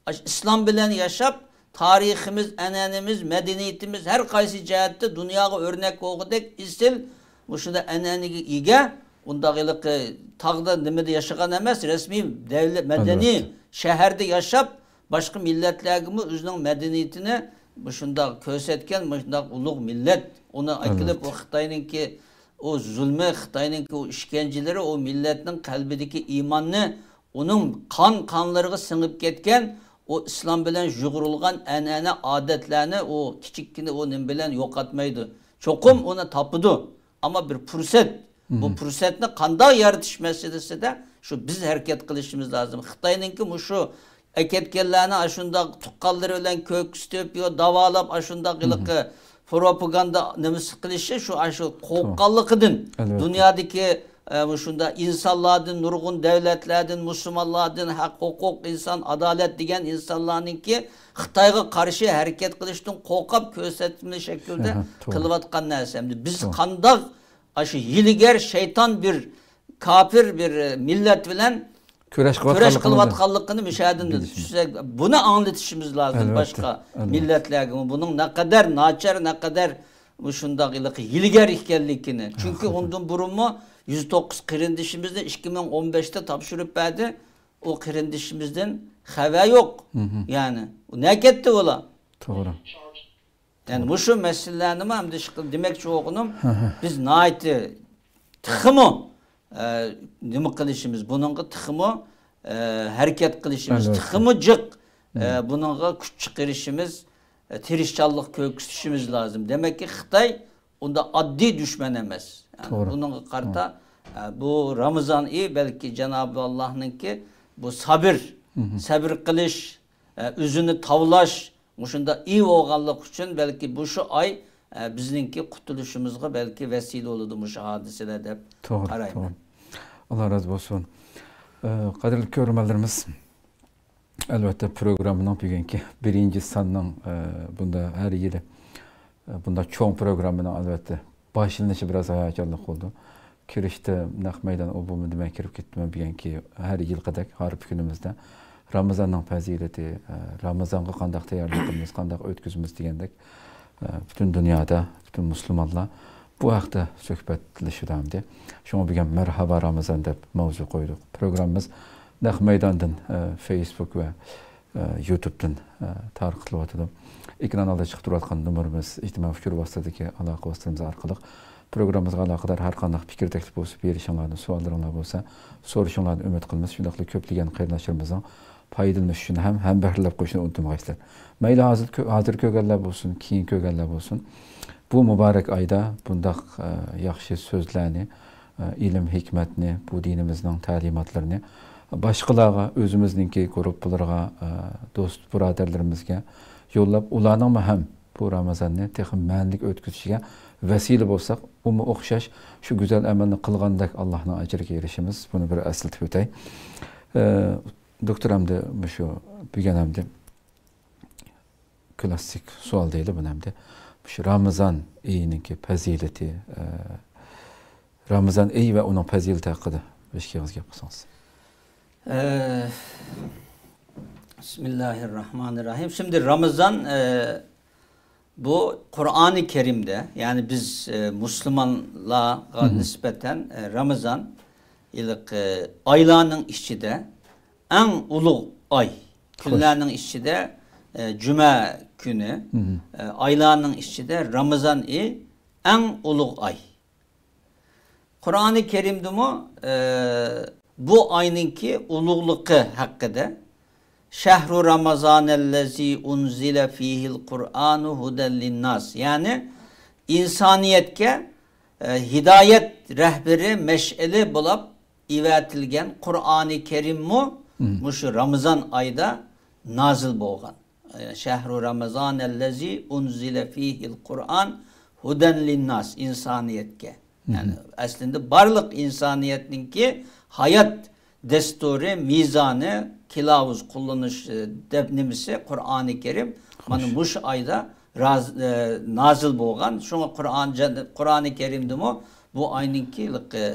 ئاشۇ ئىسلام بىلەن ياشاپ، تارىخىمىز، ئەنئەنىمىز، مەدەنىيىتىمىز ھەر قايسى جەھەتتە دۇنياغا ئۆرنەك بولغۇدەك ئېسىل مۇشۇنداق ئەنئەنىگە ئىگە. ئۇنداق ھېلىقى تاغدا نېمىدە ياشىغان ئەمەس، رەسمىي دەۋلەت، مەدەنىي ئەلۋەتتە. شەھەردە ياشاپ، باشقا مىللەتلەرگىمۇ ئۆزىنىڭ مەدەنىيىتىنى مۇشۇنداق كۆرسەتكەن، مۇشۇنداق ئۇلۇغ مىللەت. ئۇنى ئەكېلىپ ئەلۋەتتە. ئۇ خىتاينىڭكى ئۇ زۇلمى، خىتاينىڭكى ئۇ ئىشكەنجىلىرى ئۇ مىللەتنىڭ قەلبىدىكى ئىماننى، ئۇنىڭ قان قانلىرىغا سىڭىپ كەتكەن، ئۇ ئىسلام بىلەن يۇغۇرۇلغان ئەنئەنە ئادەتلەرنى ئۇ كىچىككىنە ئۇ نېمە بىلەن يوقاتمايدۇ. چوقۇم ئۇنى تاپىدۇ. ئەمما بىر پۇرسەت، بۇ پۇرسەتنى قانداق يارىتىش مەسىلىسىدە شۇ بىز ھەرىكەت قىلىشىمىز لازىم. خىتاينىڭكى مۇشۇ ئەكەتكەنلەرنى ئاشۇنداق تۇغقانلىرى بىلەن كۆكسىتىپ، يو داۋالاپ، ئاشۇنداق ھېلىقى پروپاگاندا نېمىسى قىلىشى شۇ، ئاشۇ قورققانلىقىدىن، ئەلۋەتتە. دۇنيادىكى، ئە، مۇشۇنداق ئىنسانلاردىن، نۇرغۇن دەۋلەتلەردىن، مۇسۇلمانلاردىن، ھەق، ھوقۇق، ئىنسان، ئادالەت دېگەن ئىنسانلارنىڭكى خىتايغا قارشى ھەرىكەت قىلىشتىن قورقۇپ، كۆرسەتمىلىك شەكىلدە قىلىۋاتقان نەرسە. ئەمدى بىز قانداق ئاشۇ ھىيلىگەر شەيتان بىر كاپىر بىر مىللەت بىلەن كۈرەش كۈرەش قىلىۋاتقانلىقىنى قىلىۋاتقانلىقىنى مۇشۇ يەردىن بىلىشىمىز. چۈشەنسەك، بۇنى ئاڭلىتىشىمىز لازىم ئەلۋەتتە، باشقا ئەلۋەتتە. مىللەتلەرگىمۇ. بۇنىڭ نەقەدەر ناچار، نەقەدەر مۇشۇنداق ھېلىقى ھىيلىگەر ئىكەنلىكىنى. چۈنكى ئۇندىن بۇرۇنمۇ يۈز توققۇز قېرىندىشىمىزنى ئىككى مىڭ ئون بەشتە تاپشۇرۇپ بەردى. ئۇ قېرىندىشىمىزدىن خەۋەر يوق. يەنى، ئۇ نەگە كەتتى ئۇلار؟ توغرا. يەنى مۇشۇ مەسىلىلەرنىمۇ ئەمدى ئىش قىل-، دېمەكچى بولغىنىم، بىز ناھايىتى تېخىمۇ، ئە، نېمە قىلىشىمىز، بۇنىڭغا تېخىمۇ، ئە، ھەرىكەت قىلىشىمىز، تېخىمۇ جىق، ئە، بۇنىڭغا كۈچ چىقىرىشىمىز، ئە، تىرىشچانلىق كۆرسىتىشىمىز لازىم. دېمەككى، خىتاي ئۇنداق ئاددىي دۈشمەن ئەمەس. يەنى بۇنىڭغا قارىتا، ئە، بۇ رامىزان ئېيى بەلكى جانابى ئاللاھنىڭكى بۇ سابىر، سەبر قىلىش، ئە، ئۆزىنى تاۋلاش، مۇشۇنداق ئېيى بولغانلىقى ئۈچۈن بەلكى بۇ شۇ ئاي، ئە، بىزنىڭكى قۇتۇلۇشىمىزغا بەلكى ۋەسىلە بولىدۇ مۇشۇ ھادىسىلەر دەپ قارايمەن. ئاللا رازى بولسۇن. ئە، قەدىرلىك كۆرۈرمەنلىرىمىز، ئەلۋەتتە، پروگراممىنىڭ بۈگۈنكى بىرىنچى ساننىڭ، ئە، بۇندا ھەر يىلى، ئە، بۇنداق چوڭ پروگراممىنىڭ، ئەلۋەتتە، باشلىنىشى بىراز ھاياجانلىق بولدى. كىرىشتە نەق مەيدان ئوبۇمىدە مەن كىرىپ كەتتىم. بۈگۈنكى ھەر يىلقىدەك ھارپا كۈنىمىزدە رامىزاننىڭ پەزىلىتى، ئە، رامىزانغا قانداق تەييارلىق قىلىمىز، قانداق ئۆتكۈزىمىز دېگەندەك، ئە، پۈتۈن دۇنيادا، پۈتۈن مۇسۇلمانلار بۇ ھەقتە سۆھبەتلىشىدۇ ئەمدى. شۇڭا بۈگۈن مەرھابا رامىزان دەپ ماۋزۇ قويدۇق. پروگراممىمىز نەق مەيداندىن، ئە، فېيسبۇك ۋە، ئە، يۇتۇبتىن، ئە، تارقىتىلىۋاتىدۇ. ئېكران ئالدىدا چىقىپ تۇرۇۋاتقان نومۇرىمىز، ئىجتىمائىي ئۇچۇر ۋاسىتىلىرىدىكى ئالاقە ۋاسىتىلىرىمىز ئارقىلىق پروگراممىمىزغا ئالاقىدار ھەر قانداق پىكىر، تەكلىپ بولسا بېرىشىڭلارنى، سوئاللىرىڭلار بولسا سورىشىڭلارنى ئۈمىد قىلىمىز. شۇنداقلا كۆپلىگەن قېرىنداشلىرىمىزنىڭ پايدىلىنىش ئۈچۈن ھەم ھەمبەھىرلەپ قويۇشنى ئۇنتۇمىغايسىلەر. مەيلى ھازىر كۆ-، ھازىر كۆرگەنلەر بولسۇن، كېيىن كۆرگەنلەر بولسۇن، بۇ مۇبارەك ئايدا بۇنداق، ئە، ياخشى سۆزلەرنى، ئە، ئىلىم ھېكمەتنى، بۇ دىنىمىزنىڭ تەلىماتلىرىنى باشقىلارغا، ئۆزىمىزنىڭكى گۇرۇپپىلىرىغا، ئە، دوست بۇرادەرلىرىمىزگە يوللاپ، ئۇلارنىڭمۇ ھەم بۇ رامىزاننى تېخى مەنىلىك ئۆتكۈزۈشىگە ۋەسىلە بولساق، ئۇمۇ ئوخشاش شۇ گۈزەل ئەمەلنى قىلغاندەك ئاللاھنىڭ ئەجرىگە ئېرىشىمىز. بۇنى بىر ئەسلىتىپ ئۆتەي. ئە، دوكتور، ئەمدى مۇشۇ بۈگۈن ئەمدى كلاسسىك سوئال دەيلى بۇنى ئەمدى. مۇشۇ رامىزان ئېيىنىڭكى پەزىلىتى، ئە، رامىزان ئېيى ۋە ئۇنىڭ پەزىلىتى ھەققىدە بىر ئىككى ئېغىز گەپ قىلسىڭىز. ئە، بىسمىللاھىررەھمانىررەھىم. شىمدى رامىزان، ئە، بۇ قۇرئانى كەرىمدە، يەنى بىز، ئە، مۇسۇلمانلارغا نىسبەتەن، ئە، رامىزان ھېلىقى ئايلارنىڭ ئىچىدە ئەڭ ئۇلۇغ ئاي. كۈنلەرنىڭ ئىچىدە، ئە، جۈمە كۈنى، ئە، ئايلارنىڭ ئىچىدە رامىزان ئېيى ئەڭ ئۇلۇغ ئاي. قۇرئانى كەرىمدىمۇ، ئە، بۇ ئاينىڭكى ئۇلۇغلۇقى ھەققىدە، شەھرۇ رامازانەللەزى ئۇنزىلە فىھىل قۇرئانۇ ھۇدەل لىنناس، يەنى ئىنسانىيەتكە، ئە، ھىدايەت رەھبىرى مەشئىلى بولاپ ئېۋەتىلگەن قۇرئانى كەرىممۇ مۇشۇ رامىزان ئايدا نازىل بولغان. شەھرۇ رامازانەللەزى ئۇنزىلە فىھىل قۇرئان ھۇدەن لىنناس، ئىنسانىيەتكە. يەنى ئەسلىندە بارلىق ئىنسانىيەتنىڭكى ھايات دەستۇرى، مىزانى، كىلاۋۇز قوللىنىش، ئە، دەپ نېمىسى قۇرئانى كەرىم مانا مۇشۇ ئايدا راز-، ئە، نازىل بولغان. شۇڭا قۇرئان جەن-، قۇرئانى كەرىمدىمۇ بۇ ئاينىڭكى، ئە،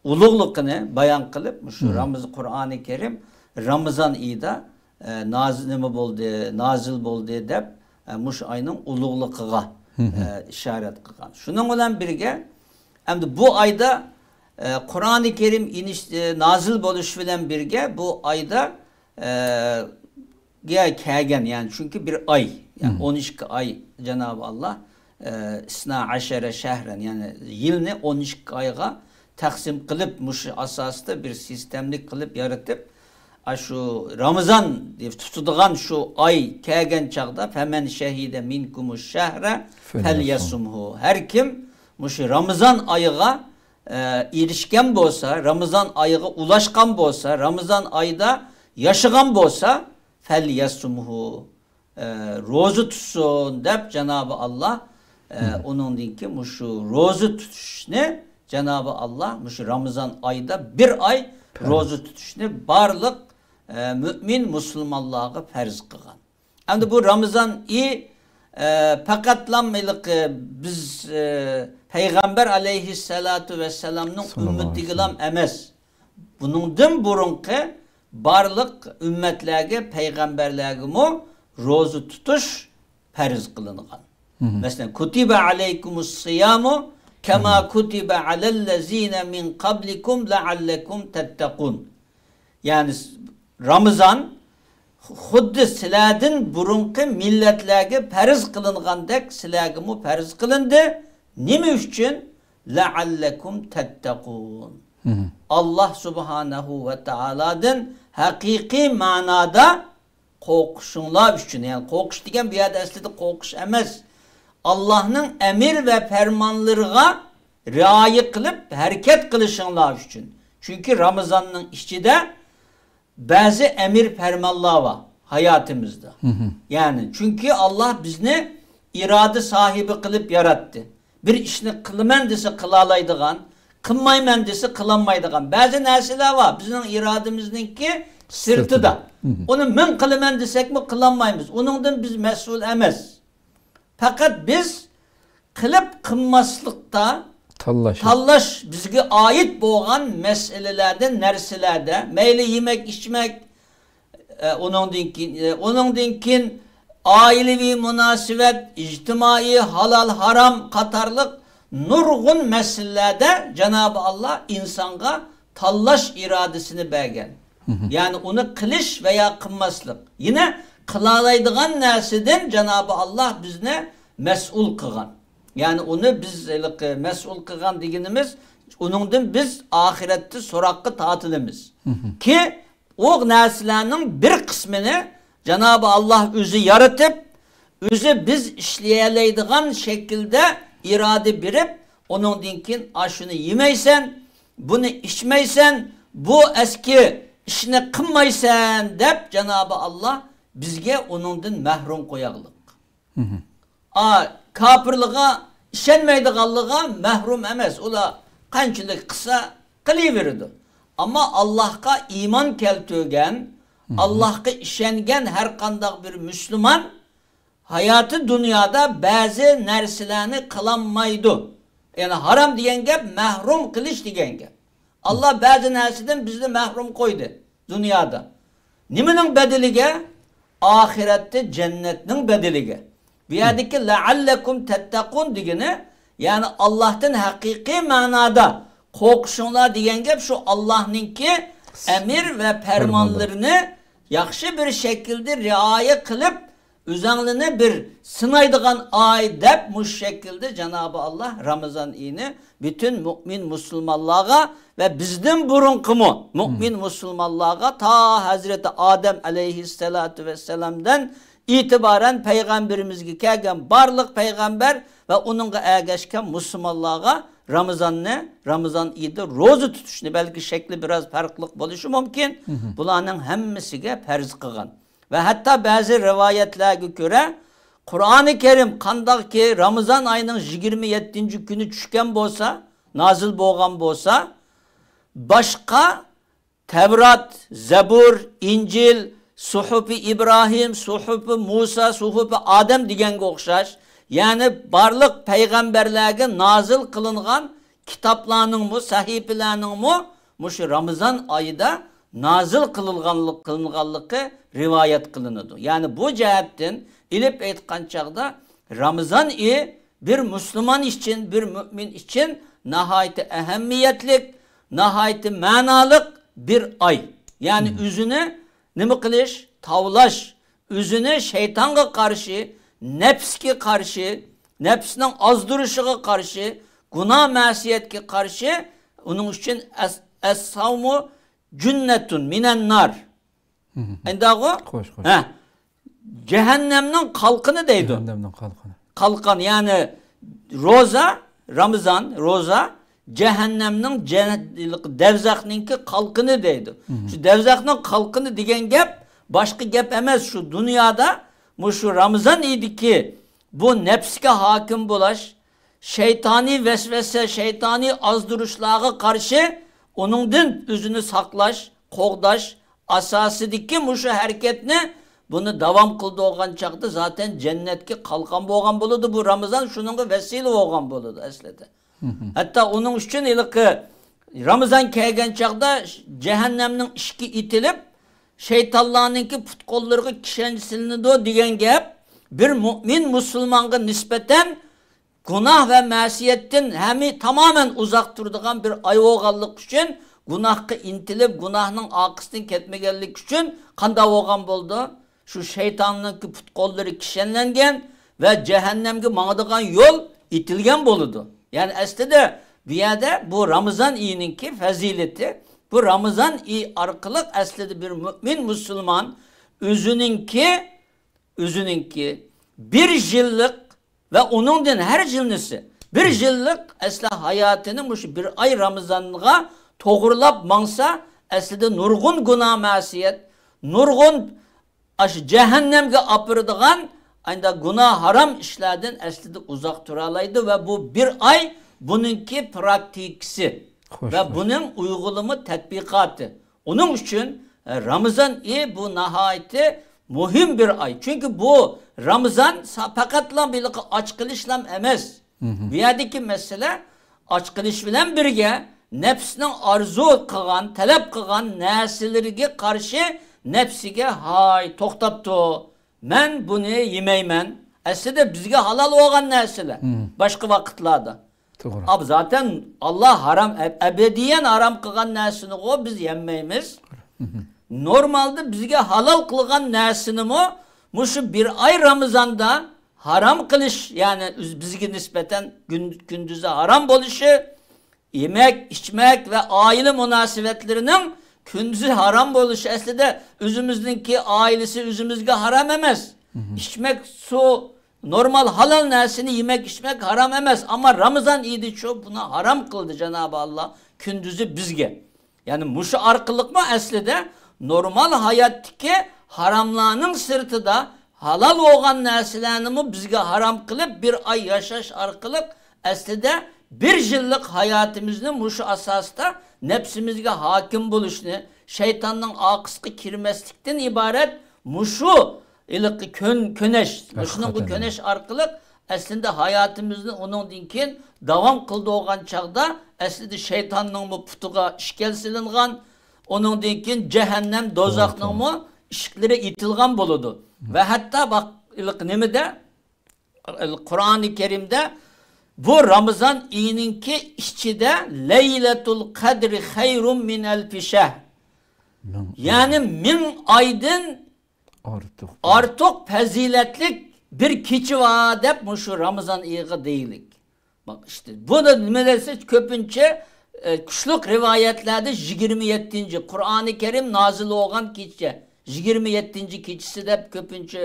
ئۇلۇغلۇقىنى بايان قىلىپ، مۇشۇ رامىز-، قۇرئانى كەرىم رامىزان ئېيىدا، ئە، ناز-، نېمە بولدى، نازىل بولدى دەپ، ئە، مۇشۇ ئاينىڭ ئۇلۇغلۇقىغا، ئە، ئىشارەت قىلغان. شۇنىڭ بىلەن بىرگە، ئەمدى بۇ ئايدا، ئە، قۇرئانى كەرىم ئىنىش-، ئە، نازىل بولۇش بىلەن بىرگە بۇ ئايدا، ئە، گە كەلگەن، يەنى چۈنكى بىر ئاي، يەنى ئون ئىككى ئاي جانابى ئاللا، ئە، ئىسنا ئەشەرە شەھرەن، يەنى يىلنى ئون ئىككى ئايغا تەقسىم قىلىپ، مۇشۇ ئاساستا بىر سىستېمىلىك قىلىپ يارىتىپ، ئاشۇ رامىزان دەپ تۇتىدىغان شۇ ئاي كەلگەن چاغدا، فەمەن شەھىدە مىنكۇمۇش شەھرە فەليەسۇمھۇ. ھەر كىم مۇشۇ رامىزان ئايىغا، ئە، ئېرىشكەن بولسا، رامىزان ئايىغا ئۇلاشقان بولسا، رامىزان ئايدا ياشىغان بولسا، فەليەسۇمھۇ، ئە، روزا تۇتسۇن دەپ جانابى ئاللا، ئە، ئۇنىڭدىن كېيىن مۇشۇ روزا تۇتۇشنى جانابى ئاللا مۇشۇ رامىزان ئايدا بىر ئاي روزا تۇتۇشنى بارلىق، ئە، مۆمىن مۇسۇلمانلارغا پەرز قىلغان. ئەمدى بۇ رامىزان ئېيى، ئە، پەقەتلا ھېلىقى بىز، ئە، پەيغەمبەر ئەلەيھىسسالاتۇ ۋەسسالامنىڭ ئۈممىتىگىلا ئەمەس، بۇنىڭدىن بۇرۇنقى بارلىق ئۈممەتلەرگە، پەيغەمبەرلەرگىمۇ روزا تۇتۇش پەرز قىلىنغان. مەسىلەن، كۇتىبە ئەلەيكۇمۇس سىيامۇ كەما كۇتىبە ئەلەللەزىنە مىن قەبلىكۇم لەئەللەكۇم تەتتەقۇن. يەنى رامىزان خۇددى سىلەردىن بۇرۇنقى مىللەتلەرگە پەرز قىلىنغاندەك سىلەرگىمۇ پەرز قىلىندى. نېمە ئۈچۈن؟ لەئەللەكۇم تەتتەقۇن. ئاللاھ سۇبھانەھۇ ۋە تائالادىن ھەقىقىي مەنادا قورقۇشۇڭلار ئۈچۈن. يەنى قورقۇش دېگەن بۇ يەردە ئەسلىدە قورقۇش ئەمەس. ئاللاھنىڭ ئەمىر ۋە پەرمانلىرىغا رىئايە قىلىپ ھەرىكەت قىلىشىڭلار ئۈچۈن. چۈنكى رامىزاننىڭ ئىچىدە بەزى ئەمىر پەرمانلار بار ھاياتىمىزدا. يەنى چۈنكى ئاللاھ بىزنى ئىرادە ساھىبى قىلىپ ياراتتى. بىر ئىشنى قىلىمەن دېسە قىلالايدىغان، قىلمايمەن دېسە قىلالمايدىغان بەزى نەرسىلەر بار بىزنىڭ ئىرادىمىزنىڭكى سىرتىدا. ئۇنى مىڭ قىلىمەن دېسەكمۇ قىلالمايمىز. ئۇنىڭدىن بىز مەسئۇل ئەمەس. پەقەت بىز قىلىپ قىلماسلىقتا تاللاش. تاللاش بىزگە ئائىت بولغان مەسىلىلەردە، نەرسىلەردە، مەيلى يېمەك، ئىچمەك، ئە، ئۇنىڭدىن كېيىن، ئە، ئۇنىڭدىن كېيىن ئائىلىۋى مۇناسىۋەت، ئىجتىمائىي، ھالال، ھارام قاتارلىق نۇرغۇن مەسىلىلەردە جانابى ئاللا ئىنسانغا تاللاش ئىرادىسىنى بەرگەن. يەنى ئۇنى قىلىش ۋەيا قىلماسلىق. يەنە قىلالايدىغان نەرسىدىن جانابى ئاللا بىزنى مەسئۇل قىلغان. يەنى ئۇنى بىز ھېلىقى مەسئۇل قىلغان دېگىنىمىز، ئۇنىڭدىن بىز ئاخىرەتتە سوراققا تارتىلىمىز. كى، ئۇ نەرسىلەرنىڭ بىر قىسمىنى جانابى ئاللا ئۆزى يارىتىپ، ئۆزى بىز ئىشلىيەلەيدىغان شەكىلدە ئىرادە بېرىپ، ئۇنىڭدىن كېيىن ئاشۇنى يېمەيسەن، بۇنى ئىچمەيسەن، بۇ ئەسكى ئىشنى قىلمايسەن دەپ جانابى ئاللا بىزگە ئۇنىڭدىن مەھرۇم قوياغلىق. ئا، كاپىرلىغا ئىشەنمەيدىغانلىغا مەھرۇم ئەمەس. ئۇلار قانچىلىك قىلسا قىلىۋېرىدۇ. ئەمما ئاللاھقا ئىمان كەلتۈرگەن، ئاللاھقا ئىشەنگەن ھەر قانداق بىر مۇسۇلمان ھاياتى دۇنيادا بەزى نەرسىلەرنى قىلالمايدۇ. يەنى ھارام دېگەن گەپ مەھرۇم قىلىش دېگەن گەپ. ئاللا بەزى نەرسىدىن بىزنى مەھرۇم قويدى دۇنيادا. نېمىنىڭ بەدىلىگە؟ ئاخىرەتتە جەننەتنىڭ بەدىلىگە. بۇ يەردىكى لەئەللەكۇم تەتتەقۇن دېگىنى، يەنى ئاللاھتىن ھەقىقىي مەنادا قورقۇشۇڭلار دېگەن گەپ شۇ ئاللاھنىڭكى ئەمىر ۋە پەرمانلىرىنى ياخشى بىر شەكىلدە رىئايە قىلىپ، ئۆزەڭلىنى بىر سىنايدىغان ئاي دەپ مۇشۇ شەكىلدە جانابى ئاللا رامىزان ئېيىنى پۈتۈن مۇئمىن مۇسۇلمانلارغا ۋە بىزدىن بۇرۇنقىمۇ مۇئمىن مۇسۇلمانلارغا تا ھەزرىتى ئادەم ئەلەيھىسسالاتۇ ۋەسسالامدىن ئېتىبارەن پەيغەمبىرىمىزگە كەلگەن بارلىق پەيغەمبەر ۋە ئۇنىڭغا ئەگەشكەن مۇسۇلمانلارغا رامىزاننى، رامىزان ئېيىدا روزا تۇتۇشنى، بەلكى شەكلى بىراز پەرقلىق بولۇشى مۇمكىن، بۇلارنىڭ ھەممىسىگە پەرز قىلغان. ۋە ھەتتا بەزى رىۋايەتلەرگە كۆرە، قۇرئانى كەرىم قانداقكى رامىزان ئايىنىڭ يىگىرمە يەتتىنچى كۈنى چۈشكەن بولسا، نازىل بولغان بولسا، باشقا تەۋرات، زەبۇر، ئىنجىل، سۇھۇفى ئىبراھىم، سۇھۇفى مۇسا، سۇھۇفى ئادەم دېگەنگە ئوخشاش، يەنى بارلىق پەيغەمبەرلەرگە نازىل قىلىنغان كىتابلارنىڭمۇ، سەھىپىلەرنىڭمۇ مۇشۇ رامىزان ئايىدا نازىل قىلىنغانلىق-، قىلىنغانلىقى رىۋايەت قىلىنىدۇ. يەنى بۇ جەھەتتىن ئېلىپ ئېيتقان چاغدا رامىزان ئېيى بىر مۇسۇلمان ئۈچۈن، بىر مۇئمىن ئۈچۈن ناھايىتى ئەھەمىيەتلىك، ناھايىتى مەنالىق بىر ئاي. يەنى ئۆزىنى نېمە قىلىش؟ تاۋلاش. ئۆزىنى شەيتانغا قارشى، نەپسكە قارشى، نەپسنىڭ ئازدۇرۇشىغا قارشى، گۇناھ مەسىيەتكە قارشى، ئۇنىڭ ئۈچۈن ئەس-، ئەس-ساۋمۇ جۈننەتۇن مىنەن نار. ئەنداغۇ؟ خوش، خوش. ھە. جەھەننەمنىڭ قالقىنى دەيدۇ. جەھەننەمنىڭ قالقىنى. قالقان، يەنى روزا، رامىزان، روزا جەھەننەمنىڭ جە-، دەۋزەخنىڭكى قالقىنى دەيدۇ. شۇ دەۋزەخنىڭ قالقىنى دېگەن گەپ باشقا گەپ ئەمەس. شۇ دۇنيادا مۇشۇ رامىزان ئېيىدىكى بۇ نەپسكە ھاكىم بولاش، شەيتانىي ۋەسۋەسە، شەيتانىي ئازدۇرۇشلارغا قارشى ئۇنىڭدىن ئۆزىنى ساقلاش، قوغداش ئاساسىدىكى مۇشۇ ھەرىكەتنى بۇنى داۋام قىلدۇرغان چاغدا زاتەن جەننەتكە قالقان بولغان بولىدۇ. بۇ رامىزان شۇنىڭغا ۋەسىلە بولغان بولىدۇ ئەسلىدە. ھەتتا ئۇنىڭ ئۈچۈن ھېلىقى رامىزان كەلگەن چاغدا جەھەننەمنىڭ ئىشىكى ئېتىلىپ، شەيتانلارنىڭكى پۇت-قوللىرىغا كىشەن سېلىنىدۇ دېگەن گەپ بىر مۇئمىن مۇسۇلمانغا نىسبەتەن گۇناھ ۋە مەسىيەتتىن ھەمى تامامەن ئۇزاق تۇرىدىغان بىر ئاي بولغانلىقى ئۈچۈن، گۇناھقا ئىنتىلىپ، گۇناھنىڭ ئارقىسىدىن كەتمىگەنلىكى ئۈچۈن قانداق بولغان بولىدۇ؟ شۇ شەيتاننىڭكى پۇت-قوللىرى كىشەنلەنگەن ۋە جەھەننەمگە ماڭىدىغان يول ئېتىلگەن بولىدۇ. يەنى ئەسلىدە بۇ يەردە بۇ رامىزان ئېيىنىڭكى پەزىلىتى، بۇ رامىزان ئېيى ئارقىلىق ئەسلىدە بىر مۇئمىن مۇسۇلمان ئۆزىنىڭكى، ئۆزىنىڭكى بىر يىللىق ۋە ئۇنىڭدىن ھەر يىلنىسى بىر يىللىق ئەسلى ھاياتىنى مۇشۇ بىر ئاي رامىزانغا توغرىلاپ ماڭسا، ئەسلىدە نۇرغۇن گۇناھ مەسىيەت، نۇرغۇن ئاشۇ جەھەننەمگە ئاپىرىدىغان ئايدا گۇناھ ھارام ئىشلاردىن ئەسلىدە ئۇزاق تۇرالايدۇ ۋە بۇ بىر ئاي بۇنىڭكى پراكتىكىسى خوش، ۋە خوش. بۇنىڭ ئۇيغۇلىما تەتبىقاتى. ئۇنىڭ ئۈچۈن، ئە، رامىزان ئېيى بۇ ناھايىتى مۇھىم بىر ئاي. چۈنكى بۇ رامىزان سا-، پەقەتلا بىلىقى ئاچ قېلىشلام ئەمەس. مھم. بۇ يەردىكى مەسىلە ئاچ قېلىش بىلەن بىرگە نەپسنىڭ ئارزۇ قىلغان، تەلەپ قىلغان نەرسىلىرىگە قارشى نەپسىگە، ھاي، توختاپتۇ، مەن بۇنى يېمەيمەن. ئەسلىدە بىزگە ھالال بولغان نەرسىلەر. مم. باشقا ۋاقىتلاردا. توغرا. ئاب-، زاتەن ئاللا ھارام، ئەب-، ئەبەدىيەن ھارام قىلغان نەرسىنىغۇ بىز يەمەيمىز. مم. نورمالدا بىزگە ھالال قىلغان نەرسىنىمۇ مۇشۇ بىر ئاي رامىزاندا ھارام قىلىش، يەنى ئۆز-، بىزگە نىسبەتەن كۈن-، كۈندۈزى ھارام بولۇشى، يېمەك، ئىچمەك ۋە ئائىلە مۇناسىۋەتلىرىنىڭ كۈندۈزى ھارام بولۇشى ئەسلىدە ئۆزىمىزنىڭكى ئائىلىسى ئۆزىمىزگە ھارام ئەمەس. مم. ئىچمەك سۇ، نورمال ھالال نەرسىنى يېمەك، ئىچمەك ھارام ئەمەس. ئەمما رامىزان ئېيىدىچۇ بۇنى ھارام قىلدى جانابى ئاللا كۈندۈزى بىزگە. يەنى مۇشۇ ئارقىلىقمۇ ئەسلىدە نورمال ھاياتتىكى ھاراملارنىڭ سىرتىدا ھالال بولغان نەرسىلەرنىمۇ بىزگە ھارام قىلىپ، بىر ئاي ياشاش ئارقىلىق ئەسلىدە بىر يىللىق ھاياتىمىزنى مۇشۇ ئاساستا نەپسىمىزگە ھاكىم بولۇشنى، شەيتاننىڭ ئارقىسىغا كىرمەسلىكتىن ئىبارەت مۇشۇ ھېلىقى كۆن-، كۆنەش، مۇشۇنىڭغا ھەقىقەتەن. كۆنەش ئارقىلىق ئەسلىدە ھاياتىمىزنى ئۇنىڭدىن كېيىن داۋام قىلىدىغان چاغدا ئەسلىدە شەيتاننىڭمۇ پۇتىغا ئىشكەل سېلىنغان، ئۇنىڭدىن كېيىن جەھەننەم، توغرا، دوزاخنىڭمۇ توغرا. ئىشىكلىرى ئېتىلغان بولىدۇ. مم. ۋە ھەتتا باق، ھېلىقى نېمىدە؟ قۇرئانى كەرىمدە بۇ رامىزان ئېيىنىڭكى ئىچىدە لەيلەتۇل قەدرى خەيرۇم مىن ئەلفى شەھر. مىڭ ئاي. يەنى مىڭ ئايدىن ئارتۇق. ئارتۇق پەزىلەتلىك بىر كېچە بار دەپ مۇشۇ رامىزان ئېيىغا دېيىلىك. باق، ئىشتە، بۇ دا نېمە دېسە، كۆپىنچە، ئە، كۈچلۈك رىۋايەتلەردە يىگىرمە يەتتىنچى، قۇرئانى كەرىم نازىل بولغان كېچە، يىگىرمە يەتتىنچى كېچىسى دەپ كۆپىنچە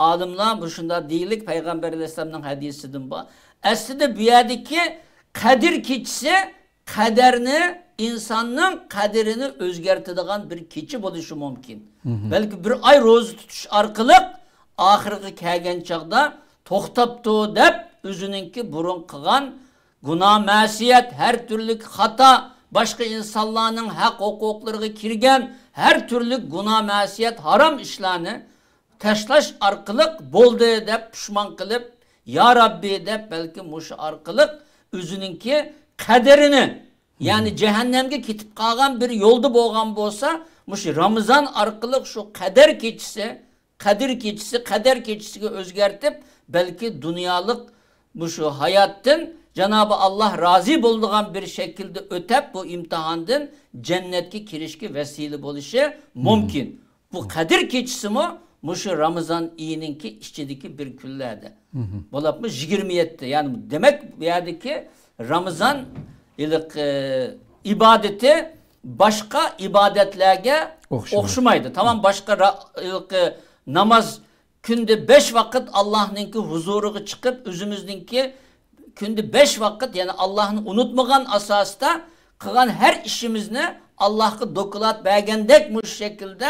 ئالىملار مۇشۇنداق دېيىلىك، پەيغەمبەر ئەلەيھىسسالامنىڭ ھەدىسىدىن بار. ئەسلىدە بۇ يەردىكى قەدىر كېچىسى قەدەرنى، ئىنساننىڭ قەدرىنى ئۆزگەرتىدىغان بىر كېچە بولۇشى مۇمكىن. مھم. بەلكى بىر ئاي روزا تۇتۇش ئارقىلىق ئاخىرىغا كەلگەن چاغدا توختاپتۇ دەپ، ئۆزىنىڭكى بۇرۇن قىلغان گۇناھ مەسىيەت، ھەر تۈرلۈك خاتا، باشقا ئىنسانلارنىڭ ھەق ھوقۇقلىرىغا كىرگەن ھەر تۈرلۈك گۇناھ مەسىيەت، ھارام ئىشلارنى تاشلاش ئارقىلىق بولدى دەپ پۇشمان قىلىپ، يا رەببى دەپ، بەلكى مۇشۇ ئارقىلىق ئۆزىنىڭكى قەدرىنى، يەنى جەھەننەمگە كېتىپ قالغان بىر يولدا بولغان بولسا، مۇشۇ رامىزان ئارقىلىق شۇ قەدەر كېچىسى، قەدىر كېچىسى، قەدەر كېچىسىگە ئۆزگەرتىپ، بەلكى دۇنيالىق مۇشۇ ھاياتتىن جانابى ئاللا رازى بولىدىغان بىر شەكىلدە ئۆتەپ، بۇ ئىمتىھاندىن جەننەتكە كىرىشكە ۋەسىلە بولۇشى مۇمكىن. بۇ قەدىر كېچىسىمۇ مۇشۇ رامىزان ئېيىنىڭكى ئىچىدىكى بىر كۈنلەردە. مھم. بولۇپمۇ يىگىرمە يەتتە. يەنى دېمەك، بۇ يەردىكى رامىزان ھېلىقى ئىبادىتى باشقا ئىبادەتلەرگە ئوخشىمايدۇ. ئوخشىمايدۇ. تامام باشقا را-، ھېلىقى ناماز، كۈندە بەش ۋاقىت ئاللانىڭكى ھۇزۇرىغا چىقىپ، ئۆزىمىزنىڭكى كۈندە بەش ۋاقىت، يەنى ئاللانى ئۇنتۇمىغان ئاساستا قىلغان ھەر ئىشىمىزنى ئاللاغا دوكلات بەرگەندەك مۇشۇ شەكىلدە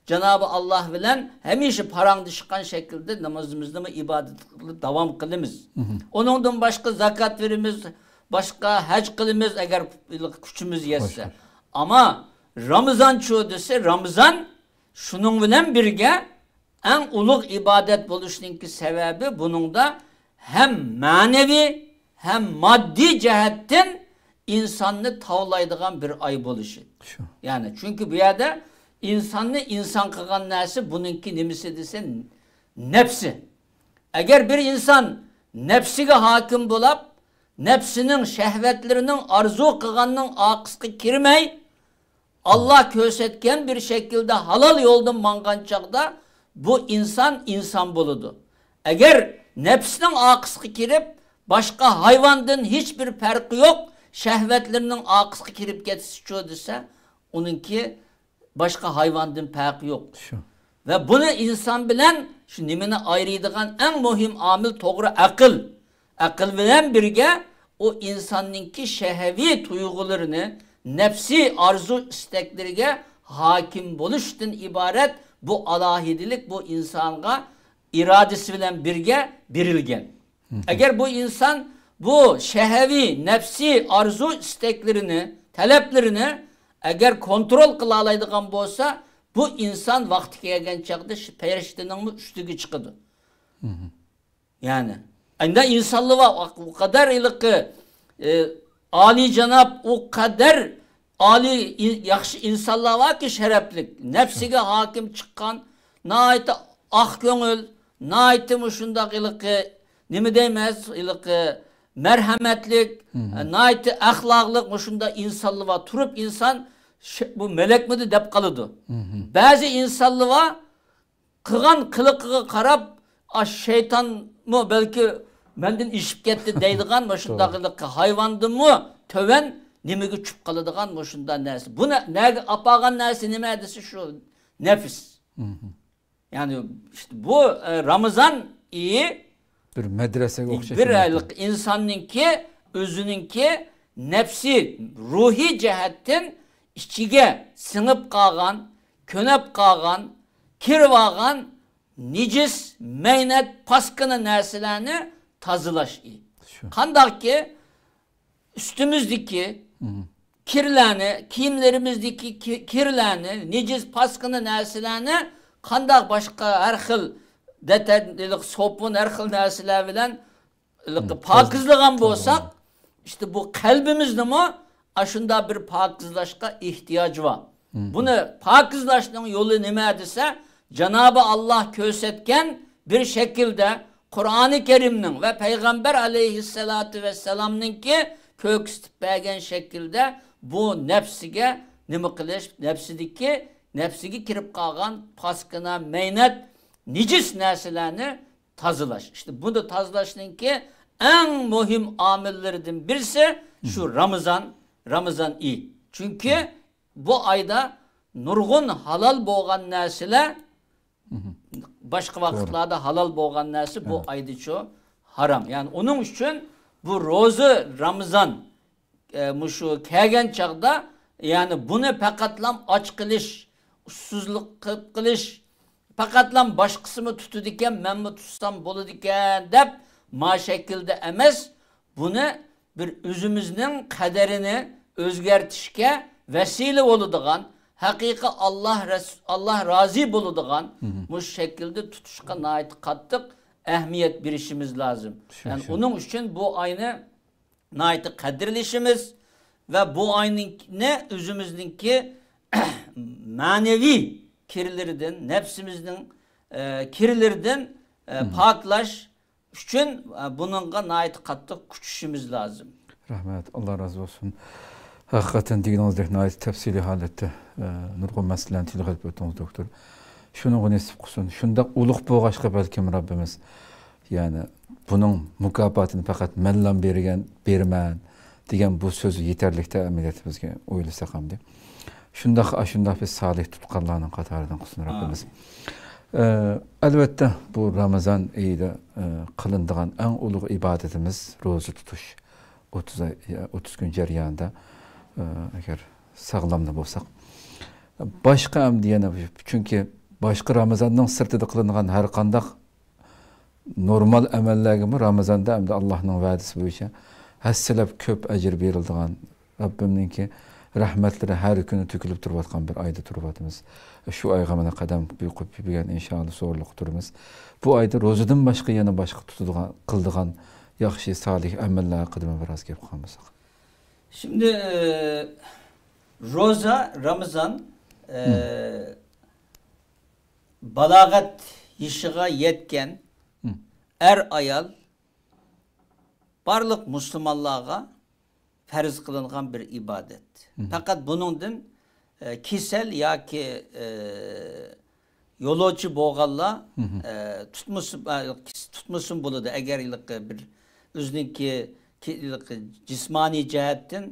جانابى ئاللا بىلەن ھەمىشە پاراڭلىشقان شەكىلدە نامىزىمىزنىمۇ ئىبادەت قىلىپ داۋام قىلىمىز. مھم. ئۇنىڭدىن باشقا زاكات بېرىمىز، باشقا ھەج قىلىمىز، ئەگەر كۈچىمىز يەتسە. خوش، خوش. ئەمما رامىزانچۇ دېسە، رامىزان شۇنىڭ بىلەن بىرگە ئەڭ ئۇلۇغ ئىبادەت بولۇشنىڭكى سەۋەبى بۇنىڭدا ھەم مەنىۋى، ھەم ماددىي جەھەتتىن ئىنساننى تاۋلايدىغان بىر ئاي بولۇشى. شۇ. يەنى، چۈنكى بۇ يەردە ئىنساننى ئىنسان قىلغان نەرسە بۇنىڭكى نېمىسى دېسە، نەپسى. ئەگەر بىر ئىنسان نەپسىگە ھاكىم بولاپ، نەپسىنىڭ شەھۋەتلىرىنىڭ ئارزۇ قىلغاننىڭ ئارقىسىغا كىرمەي، ئاللا كۆرسەتكەن بىر شەكىلدە ھالال يولدىن ماڭغان چاغدا بۇ ئىنسان ئىنسان بولىدۇ. ئەگەر نەپسىنىڭ ئارقىسىغا كىرىپ، باشقا ھايۋاندىن ھېچبىر پەرقى يوق، شەھۋەتلىرىنىڭ ئارقىسىغا كىرىپ كەتسىچۇ دېسە، ئۇنىڭكى باشقا ھايۋاندىن پەرقى يوق. شۇ. ۋە بۇنى ئىنسان بىلەن شۇ نېمىنى ئايرىيدىغان ئەڭ مۇھىم ئامىل توغرا ئەقىل. ئەقىل بىلەن بىرگە ئۇ ئىنساننىڭكى شەھۋىي تۇيغۇلىرىنى، نەپسىي ئارزۇ ئىستەكلىرىگە ھاكىم بولۇشتىن ئىبارەت بۇ ئالاھىدىلىك بۇ ئىنسانغا ئىرادىسى بىلەن بىرگە بېرىلگەن. ئەگەر بۇ ئىنسان بۇ شەھۋىي، نەپسىي ئارزۇ ئىستەكلىرىنى، تەلەپلىرىنى ئەگەر كونترول قىلالايدىغان بولسا، بۇ ئىنسان ۋاقتى كەلگەن چاغدا شۇ پەرىشتىنىڭمۇ ئۈستىگە چىقىدۇ. يەنى، ئەندە ئىنسانلار بار، ئۇ قەدەر ھېلىقى، ئالىيجاناب، ئۇ قەدەر ئالىي، ياخشى ئىنسانلار باركى، شەرەپلىك، نەپسىگە ھاكىم چىققان، ناھايىتى ئاق كۆڭۈل، ناھايىتى مۇشۇنداق ھېلىقى، نېمە دەيمىز، ھېلىقى مەرھەمەتلىك، ناھايىتى ئەخلاقلىق مۇشۇنداق ئىنسانلار بار. تۇرۇپ ئىنسان، بۇ مەلەكمىدى دەپ قالىدۇ. بەزى ئىنسانلار بار، قىلغان قىلىقىغا قاراپ، ئا، شەيتانمۇ بەلكى مەندىن ئېشىپ كەتتى دەيدىغان مۇشۇنداق ھايۋاندىنمۇ تۆۋەن نېمىگە چۈشۈپ قالىدىغان مۇشۇنداق نەرسە. بۇ نە-، نەگە ئاپارغان نەرسە نېمە دېسە، شۇ نەپس. يەنى ئىشتە بۇ، ئە، رامىزان ئېيى بىر مەدرەسەگە ئوخشاش بىر ئىنساننىڭكى ئۆزىنىڭكى نەپسى، روھىي جەھەتتىن ئىچىگە سىڭىپ قالغان، كۆنۈپ قالغان، كىرىۋالغان نىجىس، مەينەت، پاسكىنا نەرسىلەرنى تازىلاش. شۇ. قانداقكى ئۈستىمىزدىكى كىرلەرنى، كىيىملىرىمىزدىكى كى-، كىرلەرنى، نىجىس، پاسكىنا نەرسىلەرنى قانداق باشقا ھەر خىل دەتەن، سوپۇن، ھەر خىل نەرسىلەر بىلەن پاكىزلىغان بولساق، ئىشتە بۇ قەلبىمىزنىمۇ ئاشۇنداق بىر پاكىزلاشقا ئېھتىياجى بار. بۇنى پاكىزلاشنىڭ يولى نېمە دېسە، جانابى ئاللا كۆرسەتكەن بىر شەكىلدە قۇرئانى كەرىمنىڭ ۋە پەيغەمبەر ئەلەيھىسسالاتۇ ۋەسسالامنىڭكى كۆرسىتىپ بەرگەن شەكىلدە بۇ نەپسىگە نېمە قىلىش، نەپسىدىكى، نەپسىگە كىرىپ قالغان پاسكىنا، مەينەت، نىجىس نەرسىلەرنى تازىلاش. ئىشتە بۇنى تازىلاشنىڭكى ئەڭ مۇھىم ئامىللىرىدىن بىرسى شۇ رامىزان، رامىزان ئېيى. چۈنكى بۇ ئايدا نۇرغۇن ھالال بولغان نەرسىلەر، باشقا ۋاقىتلاردا ھالال بولغان نەرسە بۇ ئايدىچۇ ھارام. يەنى ئۇنىڭ ئۈچۈن بۇ روزا، رامىزان، ئە، مۇشۇ كەلگەن چاغدا، يەنى بۇنى پەقەتلام ئاچ قېلىش، ئۇسسۇزلۇق قىلىپ قېلىش، پەقەتلام باشقىسىمۇ تۇتىدىكەن، مەنمۇ تۇتسام بولىدىكەن دەپ، ما شەكىلدە ئەمەس، بۇنى بىر ئۆزىمىزنىڭ قەدرىنى ئۆزگەرتىشكە ۋەسىلە بولىدىغان، ھەقىقىي ئاللا رەس-، ئاللا رازى بولىدىغان مۇشۇ شەكىلدە تۇتۇشقا ناھايىتى قاتتىق ئەھمىيەت بېرىشىمىز لازىم. يەنى ئۇنىڭ ئۈچۈن بۇ ئاينى ناھايىتى قەدىرلىشىمىز ۋە بۇ ئاينى ئۆزىمىزنىڭكى مەنىۋى كىرلىرىدىن، نەپسىمىزنىڭ، ئە، كىرلىرىدىن، ئە، پاكلاش ئۈچۈن، ئە، بۇنىڭغا ناھايىتى قاتتىق كۈچىشىمىز لازىم. رەھمەت، ئاللا رازى بولسۇن. ھەقىقەتەن دېگىنىڭىزدەك ناھايىتى تەپسىلىي ھالەتتە، ئە، نۇرغۇن مەسىلىلەرنى تىلغا ئېلىپ ئۆتتىڭىز، دوكتور. شۇنىڭغا نېسىپ قىلسۇن. شۇنداق ئۇلۇغ بولغاچقا بەلكىم رەببىمىز، يەنى بۇنىڭ مۇكاپاتىنى پەقەت مەنلا بېرىگەن، بېرىمەن دېگەن بۇ سۆز يېتەرلىكتە ئەمەلىيەتتە بىزگە ئويلىساق ئەمدى. شۇنداق، ئاشۇنداق بىز سالىھ تۇتقانلارنىڭ قاتارىدىن قىلسۇن رەببىمىز. ئە، ئەلۋەتتە، بۇ رامىزان ئېيىدا، ئە، قىلىنىدىغان ئەڭ ئۇلۇغ ئىبادىتىمىز روزا تۇتۇش. ئوتتۇز ئاي، ئوتتۇز كۈن جەريانىدا، ئە، ئەگەر ساغلاملا بولساق. باشقا ئەمدى يەنە، چۈنكى باشقا رامىزاننىڭ سىرتىدا قىلىنغان ھەر قانداق نورمال ئەمەللەرگىمۇ رامىزاندا ئەمدى ئاللانىڭ ۋەدىسى بويىچە ھەسسىلەپ كۆپ ئەجىر بېرىلىدىغان، رەببىمنىڭكى رەھمەتلىرى ھەر كۈنى تۆكۈلۈپ تۇرۇۋاتقان بىر ئايدا تۇرۇۋاتىمىز. شۇ ئايغا مانا قەدەم قويۇپ يۈرگەن ئىنشائاللا زورلۇقتا تۇرىمىز. بۇ ئايدا روزىدىن باشقا يەنە باشقا تۇتىدىغان، قىلىدىغان ياخشى، سالىھ ئەمەللەر ھەققىدىمۇ بىراز گەپ قىلغان بولساق. شىمدى، ئە، روزا، رامىزان، ئە، بالاغەت يېشىغا يەتكەن، ئەر-ئايال بارلىق مۇسۇلمانلارغا پەرز قىلىنغان بىر ئىبادەت. مم. پەقەت بۇنىڭدىن، ئە، كېسەل ياكى، ئە، يولۇچى بولغانلار، مم. ئە، تۇتمىسا، ئە، تۇتمىسىمۇ بولىدۇ. ئەگەر ھېلىقى بىر ئۆزىنىڭكى كى-، ھېلىقى جىسمانىي جەھەتتىن،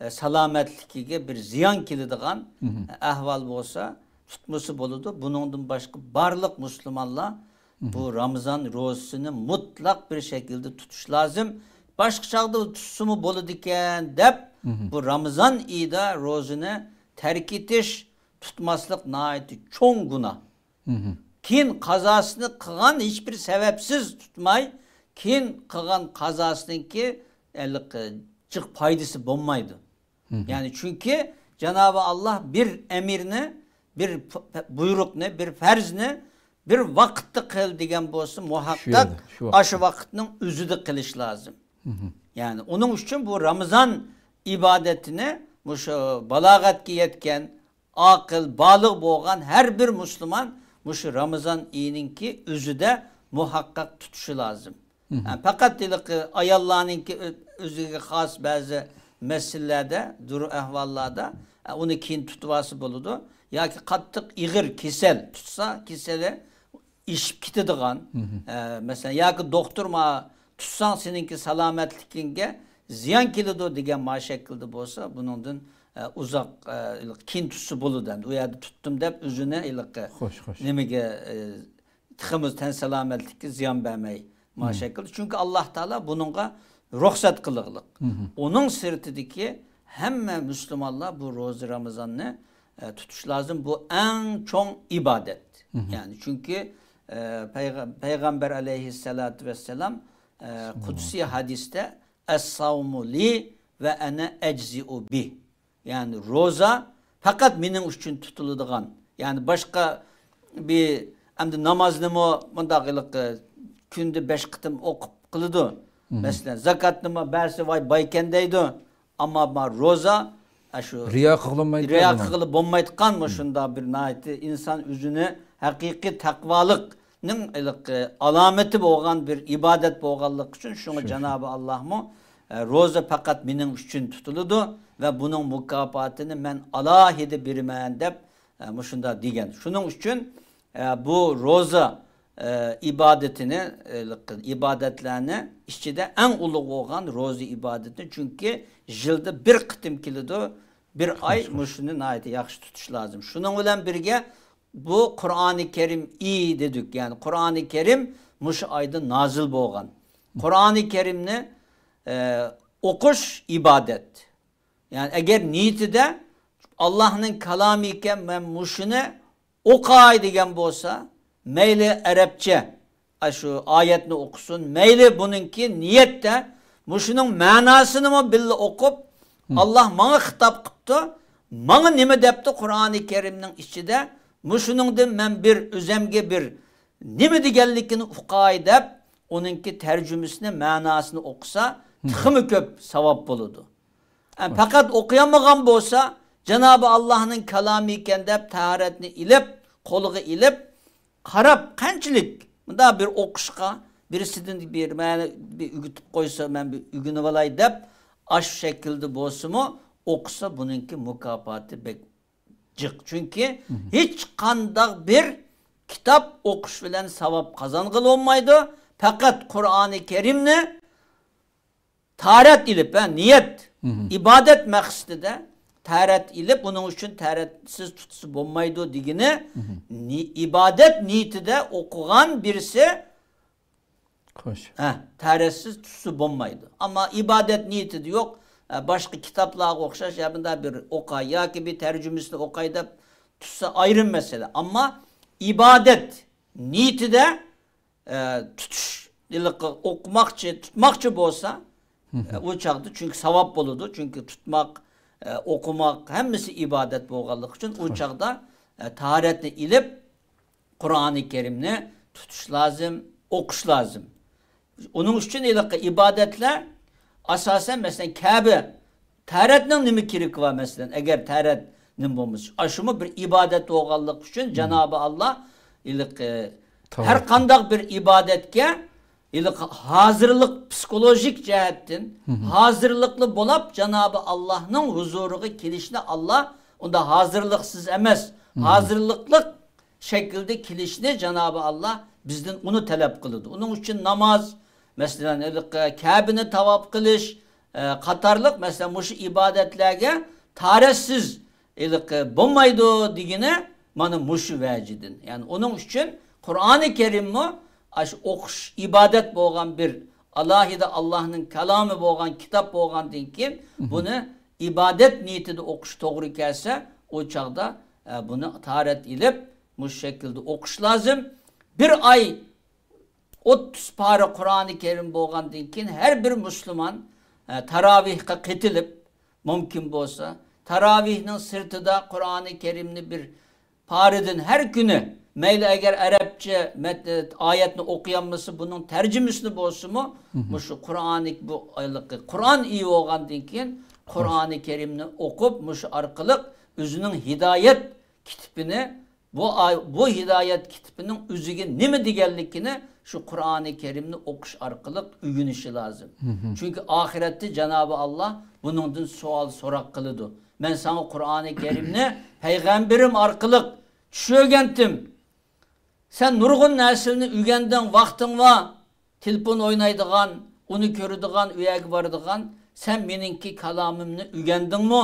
ئە، سالامەتلىكىگە بىر زىيان كېلىدىغان، مم. ئە، ئەھۋال بولسا، تۇتمىسا بولىدۇ. بۇنىڭدىن باشقا بارلىق مۇسۇلمانلار بۇ رامىزان روزىسىنى مۇتلەق بىر شەكىلدە تۇتۇش لازىم. باشقا چاغدا تۇتسىمۇ بولىدىكەن دەپ، بۇ رامىزان ئېيىدا روزىنى تەرك ئېتىش، تۇتماسلىق ناھايىتى چوڭ گۇناھ. كېيىن قازاسىنى قىلغان، ھېچبىر سەۋەبسىز تۇتماي، كېيىن قىلغان قازاسىنىڭكى ھېلىقى جىق پايدىسى بولمايدۇ. يەنى چۈنكى جانابى ئاللا بىر ئەمىرنى، بىر پ-، پ-، بۇيرۇقنى، بىر پەرزنى بىر ۋاقىتتا قىل دېگەن بولسا، شۇ مۇھەققەق يەردە، شۇ ۋاقىتتا. ئاشۇ ۋاقىتنىڭ ئۆزىدە قىلىش لازىم. يەنى ئۇنىڭ ئۈچۈن بۇ رامىزان ئىبادىتىنى مۇشۇ بالاغەتكە يەتكەن، ئاقىل، بالىغ بولغان ھەر بىر مۇسۇلمان مۇشۇ رامىزان ئېيىنىڭكى ئۆزىدە مۇھەققەق تۇتۇشى لازىم. ھە، پەقەت ھېلىقى ئاياللارنىڭكى ئۆ-، ئۆزىگە خاس بەزى مەسىلىلەردە، دۇرۇ ئەھۋاللاردا، ئە، ئۇنى كېيىن تۇتۇۋالسا بولىدۇ. ياكى قاتتىق ئېغىر كېسەل تۇتسا، كېسەلى ئېشىپ كېتىدىغان، ئە، مەسىلەن، ياكى دوختۇر ما تۇتساڭ سېنىڭكى سالامەتلىكىڭگە زىيان كېلىدۇ دېگەن ما شەكىلدە بولسا، بۇنىڭدىن، ئە، ئۇزاق، ئە، كېيىن تۇتسا بولىدۇ. ئەمدى ئۇ يەردە تۇتتۇم دەپ ئۆزىنى ھېلىقى خوش، خوش. نېمىگە، ئە، تېخىمۇ تەن سالامەتلىككە زىيان بەرمەي ما شەكىلدە. چۈنكى ئاللا تائالا بۇنىڭغا رۇخسەت قىلغلىق. ئۇنىڭ سىرتىدىكى ھەممە مۇسۇلمانلار بۇ روزا رامىزاننى، ئە، تۇتۇش لازىم. بۇ ئەڭ چوڭ ئىبادەت. يەنى چۈنكى، ئە، پەيغە-، پەيغەمبەر ئەلەيھىسسالاتۇ ۋەسسالام، ئە، قۇدسىي ھەدىستە، «ئەسساۋمۇ لى ۋە ئەنە ئەجزىئۇ بىھ.» يەنى روزا پەقەت مېنىڭ ئۈچۈن تۇتۇلىدىغان. يەنى باشقا بىر، ئەمدى نامازنىمۇ مۇنداق ھېلىقى كۈندە بەش قېتىم ئوقۇپ قىلىدۇ. مەسىلەن، زاكاتنىمۇ بەرسە ۋاي بايكەن دەيدۇ. ئەمما ما روزا، ئاشۇ رىيا قىلغىلى بولمايدىغان، مۇشۇنداق بىر ناھايىتى ئىنسان ئۆزىنى ھەقىقىي تەقۋالىق نىڭ ھېلىقى ئالامىتى بولغان بىر ئىبادەت بولغانلىقى ئۈچۈن، شۇڭا جانابى ئاللاھمۇ، ئە، روزا پەقەت مېنىڭ ئۈچۈن تۇتۇلىدۇ ۋە بۇنىڭ مۇكاپاتىنى مەن ئالاھىدە بېرىمەن دەپ، ئە، مۇشۇنداق دېگەن. شۇنىڭ ئۈچۈن، ئە، بۇ روزا، ئە، ئىبادىتىنى، ئە، ئىبادەتلەرنى ئىچىدە ئەڭ ئۇلۇغ بولغان روزا ئىبادىتىنى، چۈنكى يىلدا بىر قېتىم كېلىدۇ، بىر ئاي، مۇشۇنى ناھايىتى ياخشى تۇتۇش لازىم. شۇنىڭ بىلەن بىرگە، بۇ قۇرئانى كەرىم ئېيى دېدۇق. يەنى قۇرئانى كەرىم مۇشۇ ئايدا نازىل بولغان. قۇرئانى كەرىمنى، ئە، ئوقۇش ئىبادەت. يەنى ئەگەر نىيىتىدە ئاللاھنىڭ كالامى ئىكەن، مەن مۇشۇنى ئوقاي دېگەن بولسا، مەيلى ئەرەبچە، ئاشۇ ئايەتنى ئوقۇسۇن. مەيلى بۇنىڭكى نىيەتتە مۇشۇنىڭ مەناسىنىمۇ بىللە ئوقۇپ، ئاللاھ ماڭا خىتاب قىپتۇ، ماڭا نېمە دەپتۇ قۇرئانى كەرىمنىڭ ئىچىدە، مۇشۇنىڭدىن مەن بىر ئۆزەمگە بىر نېمە دېگەنلىكىنى ئۇقاي دەپ، ئۇنىڭكى تەرجىمىسىنى، مەناسىنى ئوقۇسا، تېخىمۇ كۆپ ساۋاب بولىدۇ. ئە، پەقەت ئوقۇيالمىغان بولسا، جانابى ئاللاھنىڭ كالامى ئىكەن دەپ تاھارەتنى ئېلىپ، قولىغا ئېلىپ، قاراپ، قانچىلىك مۇنداق بىر ئوقۇشقا، بىرسىدىن بىر مەن بىر ئۆگىتىپ قويسا، مەن بىر ئۆگىنىۋالاي دەپ، ئاشۇ شەكىلدە بولسىمۇ ئوقۇسا، بۇنىڭكى مۇكاپاتى بەك جىق. چۈنكى ھېچقانداق بىر كىتاب ئوقۇش بىلەن ساۋاب قازانغىلى بولمايدۇ. پەقەت قۇرئانى كەرىمنى تارەت ئېلىپ، ھە، نىيەت، ئىبادەت مەقسىتىدە تارەت ئېلىپ، ئۇنىڭ ئۈچۈن تارەتسىز تۇتسا بولمايدۇ دېگىنى، نى-، ئىبادەت نىيىتىدە ئوقۇغان بىرسى، خوش، ھە، تارەتسىز تۇتسا بولمايدۇ. ئەمما ئىبادەت نىيىتىدە يوق، ھە، باشقا كىتابلارغا ئوخشاش، يا بۇنداق بىر ئوقاي ياكى بىر تەرجىمىسىنى ئوقاي دەپ تۇتسا ئايرىم مەسىلە. ئەمما ئىبادەت نىيىتىدە ئە، تۇتۇش، ھېلىقى ئوقۇماقچى، تۇتماقچى بولسا، ئە، ئۇ چاغدا چۈنكى ساۋاب بولىدۇ. چۈنكى تۇتماق، ئە، ئوقۇماق ھەممىسى ئىبادەت بولغانلىقى ئۈچۈن ئۇ چاغدا، ئە، تاھارەتنى ئېلىپ، قۇرئانى كەرىمنى تۇتۇش لازىم، ئوقۇش لازىم. ئۇنىڭ ئۈچۈن ھېلىقى ئىبادەتلەر ئاساسەن، مەسىلەن، كەبە تەرەتنىڭ نېمە كېرىكى بار، مەسىلەن، ئەگەر تەرەت نېمە بولمىسا، ئاشۇمۇ بىر ئىبادەت بولغانلىقى ئۈچۈن جانابى ئاللا ھېلىقى ھەر قانداق بىر ئىبادەتكە ھېلىقى ھازىرلىق، پسىخولوژىك جەھەتتىن ھازىرلىقلا بولاپ، جانابى ئاللاھنىڭ ھۇزۇرىغا كېلىشنى ئاللا ئۇندا ھازىرلىقسىز ئەمەس، ھازىرلىقلىق شەكىلدە كېلىشنى جانابى ئاللا بىزدىن ئۇنى تەلەپ قىلىدۇ. ئۇنىڭ ئۈچۈن ناماز، مەسىلەن، ھېلىقى كەبىنى تاۋاپ قىلىش، ئە، قاتارلىق، مەسىلەن، مۇشۇ ئىبادەتلەرگە تارەتسىز ھېلىقى بولمايدۇ دېگىنى مانا مۇشۇ ۋەجىدىن. يەنى ئۇنىڭ ئۈچۈن قۇرئانى كەرىممۇ ئاشۇ ئوقۇش ئىبادەت بولغان بىر ئالاھىدە ئاللاھنىڭ كالامى بولغان كىتاب بولغاندىن كېيىن بۇنى ئىبادەت نىيىتىدە ئوقۇش توغرا كەلسە، ئۇ چاغدا، ئە، بۇنى تارەت ئېلىپ مۇشۇ شەكىلدە ئوقۇش لازىم. بىر ئاي ئوتتۇز پارە قۇرئانى كەرىم بولغاندىن كېيىن ھەر بىر مۇسۇلمان، ئە، تاراۋىھقا قېتىلىپ، مۇمكىن بولسا، تاراۋىھنىڭ سىرتىدا قۇرئانى كەرىمنى بىر پارىدىن ھەر كۈنى، مەيلى ئەگەر ئەرەبچە مەت-، ئايەتنى ئوقۇيالمىسا، بۇنىڭ تەرجىمىسىنى بولسىمۇ، مۇشۇ قۇرئانى، بۇ ئايلىقى قۇرئان ئىيى بولغاندىن كېيىن قۇرئانى كەرىمنى ئوقۇپ، مۇشۇ ئارقىلىق ئۆزىنىڭ ھىدايەت كىتىپىنى بۇ ئاي-، بۇ ھىدايەت كىتىپىنىڭ ئۆزىگە نېمە دېگەنلىكىنى شۇ قۇرئانى كەرىمنى ئوقۇش ئارقىلىق ئۆگىنىشى لازىم. چۈنكى ئاخىرەتتە جانابى ئاللا بۇنىڭدىن سوئال سوراق قىلىدۇ. مەن ساڭا قۇرئانى كەرىمنى پەيغەمبىرىم ئارقىلىق چۈشۈرگەنتىم. سەن نۇرغۇن نەرسىلەرنى ئۆگەندىڭ، ۋاقتىڭ بار. تېلېفون ئوينايدىغان، ئۇنى كۆرىدىغان، ئۇ يەرگە بارىدىغان، سەن مېنىڭكى كالامىمنى ئۆگەندىڭمۇ؟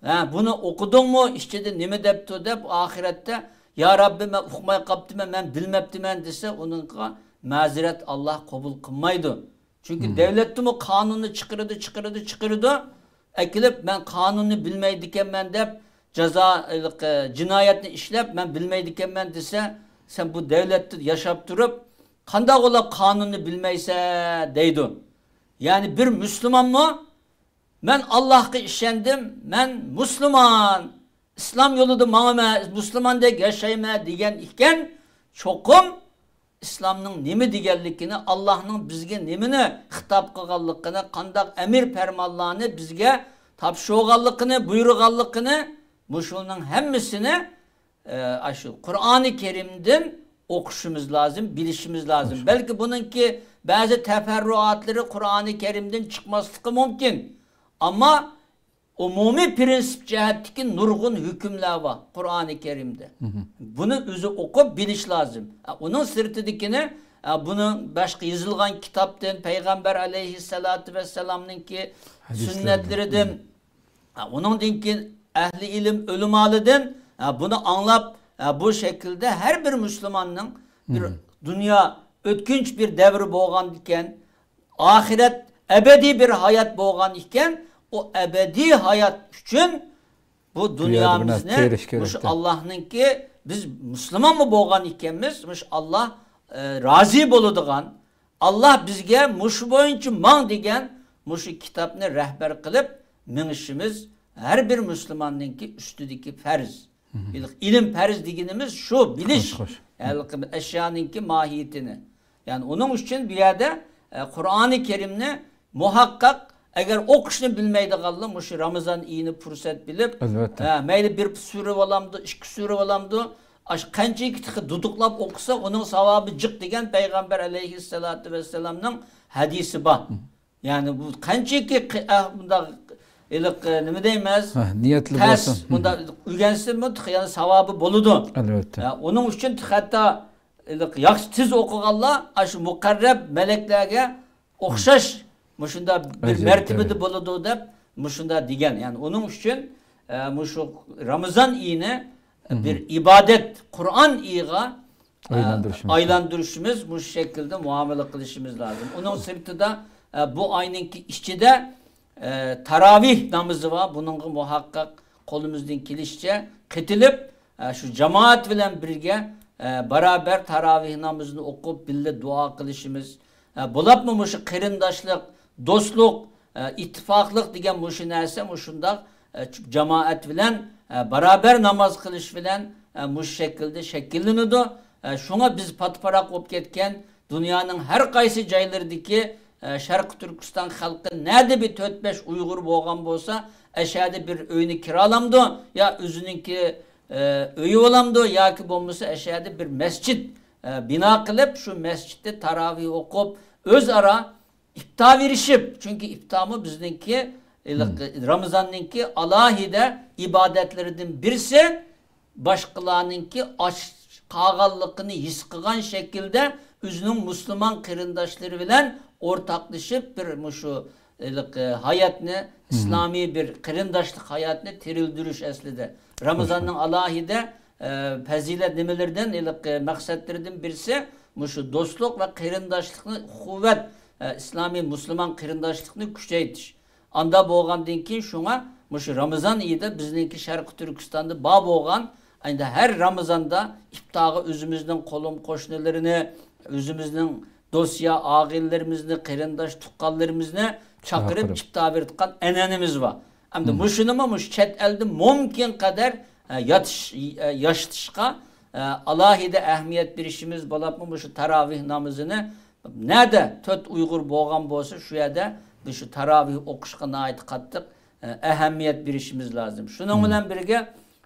ھە، بۇنى ئوقۇدۇڭمۇ؟ ئىچىدە نېمە دەپتۇ دەپ، ئاخىرەتتە، يا رەببى، مەن ئۇقماي قاپتىمەن، مەن بىلمەپتىمەن دېسە، ئۇنىڭغا مەزىرەت ئاللا قوبۇل قىلمايدۇ. چۈنكى دەۋلەتتىمۇ قانۇننى چىقىرىدۇ، چىقىرىدۇ، چىقىرىدۇ. ئەكېلىپ، مەن قانۇننى بىلمەيدىكەنمەن دەپ، جازا، جىنايەتنى ئىشلەپ، مەن بىلمەيدىكەنمەن دېسە، سەن بۇ دەۋلەتتە ياشاپ تۇرۇپ، قانداق بولۇپ قانۇننى بىلمەيسەن دەيدۇ. يەنى بىر مۇسۇلمانمۇ، مەن ئاللاھقا ئىشەندىم، مەن مۇسۇلمان، ئىسلام يولىدا ماڭىمەن، مۇسۇلماندەك ياشايمەن دېگەن ئىكەن، چوقۇم ئىسلامنىڭ نېمە دېگەنلىكىنى، ئاللاھنىڭ بىزگە نېمىنى خىتاب قىلغانلىقىنى، قانداق ئەمىر پەرمانلارنى بىزگە تاپشۇرغانلىقىنى، بۇيرۇغانلىقىنى، مۇشۇنىڭ ھەممىسىنى، ئە، ئاشۇ قۇرئانى كەرىمدىن ئوقۇشىمىز لازىم، بىلىشىمىز لازىم. بەلكى بۇنىڭكى بەزى تەپەررۇئاتلىرى قۇرئانى كەرىمدىن چىقماسلىقى مۇمكىن. ئەمما ئومۇمىي پىرىنسىپ جەھەتتىكى نۇرغۇن ھۆكۈملەر بار قۇرئانى كەرىمدە. بۇنى ئۆزى ئوقۇپ بىلىش لازىم. ئە، ئۇنىڭ سىرتىدىكىنى، ئە، بۇنى باشقا يېزىلغان كىتابتىن، پەيغەمبەر ئەلەيھىسسالاتۇ ۋەسسالامنىڭكى سۈننەتلىرىدىن، ئە، ئۇنىڭدىن كېيىن ئەھلى ئىلىم ئۆلىمالىدىن، ئە، بۇنى ئاڭلاپ، ئە، بۇ شەكىلدە ھەر بىر مۇسۇلماننىڭ بىر دۇنيا ئۆتكۈنچ بىر دەۋر بولغان ئىكەن، ئاخىرەت ئەبەدىي بىر ھايات بولغان ئىكەن، ئۇ ئەبەدىي ھايات ئۈچۈن بۇ دۇنيامىزنى مۇشۇ ئاللاھنىڭكى، بىز مۇسۇلمانمۇ بولغان ئىكەنمىز، مۇشۇ ئاللاھ، ئە، رازى بولىدىغان، ئاللاھ بىزگە مۇشۇ بويىچە ماڭ دېگەن مۇشۇ كىتابنى رەھبەر قىلىپ مېڭىشىمىز ھەر بىر مۇسۇلماننىڭكى ئۈستىدىكى پەرز. ئىلىم پەرز دېگىنىمىز شۇ، بىلىش. خوش، خوش. ھەر بىر ئەشيانىڭكى ماھىيىتىنى. يەنى ئۇنىڭ ئۈچۈن بۇ يەردە، ئە، قۇرئانى كەرىمنى مۇھەققەق، ئەگەر ئوقۇشنى بىلمەيدىغانلار مۇشۇ رامىزان ئېيىنى پۇرسەت بىلىپ، ئە، مەيلى بىر سۈرە بولامدۇ، ئىككى سۈرە بولامدۇ، ئاشۇ قانچىكى تېخى دۇدۇقلاپ ئوقۇسا، ئۇنىڭ ساۋابى جىق دېگەن پەيغەمبەر ئەلەيھىسسالاتۇ ۋەسسالامنىڭ ھەدىسى بار. يەنى بۇ قانچىكى قى-، ئە، بۇنداق ھېلىقى، نېمە دەيمىز؟ ھە، نىيەتلىك تەس، بولسا. بۇنداق ئۆگەنسىمۇ تېخى يەنە ساۋابى بولىدۇ. ئەلۋەتتە. ئە، ئۇنىڭ ئۈچۈن ھەتتا ھېلىقى ياخشى تېز ئوقۇغانلار ئاشۇ مۇقەررەب مەلەكلەرگە ئوخشاش مۇشۇنداق بىر مەرتىبىدە بولىدۇ دەپ مۇشۇنداق دېگەن. يەنى ئۇنىڭ ئۈچۈن، ئە، مۇشۇ رامىزان ئېيىنى بىر ئىبادەت، قۇرئان ئېيىغا، ئە، ئايلاندۇرۇشىمىز، ئايلاندۇرۇشىمىز، مۇشۇ شەكىلدە مۇئامىلە قىلىشىمىز لازىم. ئۇنىڭ سىرتىدا، ئە، بۇ ئاينىڭكى ئىچىدە، ئە، تاراۋىھ نامىزى بار. بۇنىڭغا مۇھەققەق قولىمىزدىن كېلىشىچە قېتىلىپ، ئە، شۇ جامائەت بىلەن بىرگە، ئە، بارابەر تاراۋىھ نامىزىنى ئوقۇپ، بىللە دۇئا قىلىشىمىز. ئە، بولۇپمۇ مۇشۇ قېرىنداشلىق، دوستلۇق، ئە، ئىتتىپاقلىق دېگەن مۇشۇ نەرسە مۇشۇنداق، ئە، جامائەت بىلەن، ئە، بارابەر ناماز قىلىش بىلەن، ئە، مۇشۇ شەكىلدە شەكىللىنىدۇ. ئە، شۇڭا بىز پات-پاراق بولۇپ كەتكەن دۇنيانىڭ ھەر قايسى جايلىرىدىكى، ئە، شەرقىي تۈركىستان خەلقى نەدە بىر تۆت-بەش ئۇيغۇر بولغان بولسا، ئەشەدە بىر ئۆينى كىرالامدۇ يا ئۆزىنىڭكى، ئە، ئۆيى بولامدۇ ياكى بولمىسا ئەشەدە بىر مەسچىت، ئە، بىنا قىلىپ، شۇ مەسچىتتە تاراۋىھ ئوقۇپ، ئۆزئارا ئىپتا بېرىشىپ، چۈنكى ئىپتامۇ بىزنىڭكى ھېلىقى رامىزاننىڭكى ئالاھىدە ئىبادەتلىرىدىن بىرسى، باشقىلارنىڭكى ئاچ قالغانلىقىنى ھېس قىلغان شەكىلدە ئۆزىنىڭ مۇسۇلمان قېرىنداشلىرى بىلەن ئورتاقلىشىپ بىر مۇشۇ ھېلىقى ھاياتنى، ئىسلامىي بىر قېرىنداشلىق ھاياتنى تىرىلدۈرۈش ئەسلىدە. رامىزاننىڭ ئالاھىدە، ئە، پەزىلەت نېمىلىرىدىن، ھېلىقى مەقسەتلىرىدىن بىرسى مۇشۇ دوستلۇق ۋە قېرىنداشلىقنى قۇۋۋەت، ئە، ئىسلامىي مۇسۇلمان قېرىنداشلىقنى كۈچەيتىش. ئاندا بولغاندىن كېيىن شۇڭا مۇشۇ رامىزان ئېيىدا بىزنىڭكى شەرقىي تۈركىستاندا بار بولغان، ئەمدى ھەر رامىزاندا ئىپتارغا ئۆزىمىزنىڭ قولۇم قوشنىلىرىنى، ئۆزىمىزنىڭ دوست يا ئاغىنىلىرىمىزنى، قېرىنداش تۇغقانلىرىمىزنى چاقىرىپ چاقىرىپ. ئىپتار بېرىدىغان ئەنئەنىمىز بار. ئەمدى مۇشۇنىمۇ مۇشۇ چەت ئەلدە مۇمكىن قەدەر، ئە، ياتىش-، ئە، ياشىتىشقا، ئە، ئالاھىدە ئەھمىيەت بېرىشىمىز بولۇپمۇ مۇشۇ تاراۋىھ نامىزىنى نەدە تۆت ئۇيغۇر بولغان بولسا، شۇ يەردە بىز شۇ تاراۋىھ ئوقۇشقا ناھايىتى قاتتىق، ئە، ئەھمىيەت بېرىشىمىز لازىم. شۇنىڭ بىلەن بىرگە،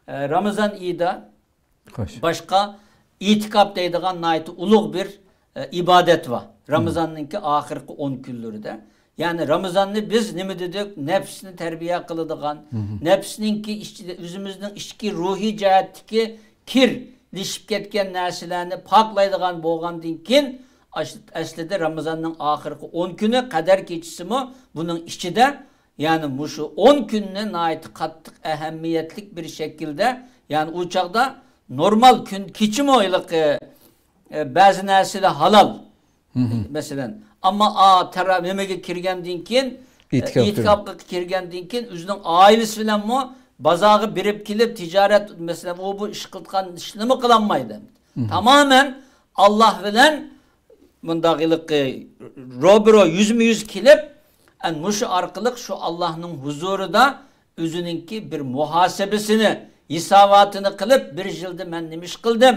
ئە، رامىزان ئېيىدا خوش. باشقا ئېتىكاپ دەيدىغان ناھايىتى ئۇلۇغ بىر، ئە، ئىبادەت بار. رامىزاننىڭكى ئاخىرقى ئون كۈنلىرىدە. يەنى رامىزاننى بىز نېمە دېدۇق؟ نەپسنى تەربىيە قىلىدىغان، نەپسنىڭكى ئىچىدە ئۆزىمىزنىڭ ئىچكى روھىي جەھەتتىكى كىرلىشىپ كەتكەن نەرسىلەرنى پاكلايدىغان بولغاندىن كېيىن، ئاش-، ئەسلىدە رامىزاننىڭ ئاخىرقى ئون كۈنى، قەدەر كېچىسىمۇ بۇنىڭ ئىچىدە، يەنى مۇشۇ ئون كۈننى ناھايىتى قاتتىق ئەھمىيەتلىك بىر شەكىلدە، يەنى ئۇ چاغدا نورمال كۈن كېچىمۇ ھېلىقى، ئە، بەزى نەرسىلەر ھالال. مەسىلەن، ئەمما ئا، تەرا-، نېمىگە كىرگەندىن كېيىن، ئېتىكاپقا ئېتىكاپقا كىرگەندىن كېيىن ئۆزىنىڭ ئائىلىسى بىلەنمۇ بازارغا بېرىپ كېلىپ، تىجارەت، مەسىلەن، ئۇ بۇ ئىش قىلىدىغان ئىشلىرىمۇ قىلالمايدۇ. تامامەن ئاللاھ بىلەن مۇنداق ھېلىقى روبىرو يۈزمۇ يۈز كېلىپ، ئەن مۇشۇ ئارقىلىق شۇ ئاللاھنىڭ ھۇزۇرىدا ئۆزىنىڭكى بىر مۇھاسىبىسىنى، ھېساباتىنى قىلىپ، بىر يىلدا مەن نېمە ئىش قىلدىم؟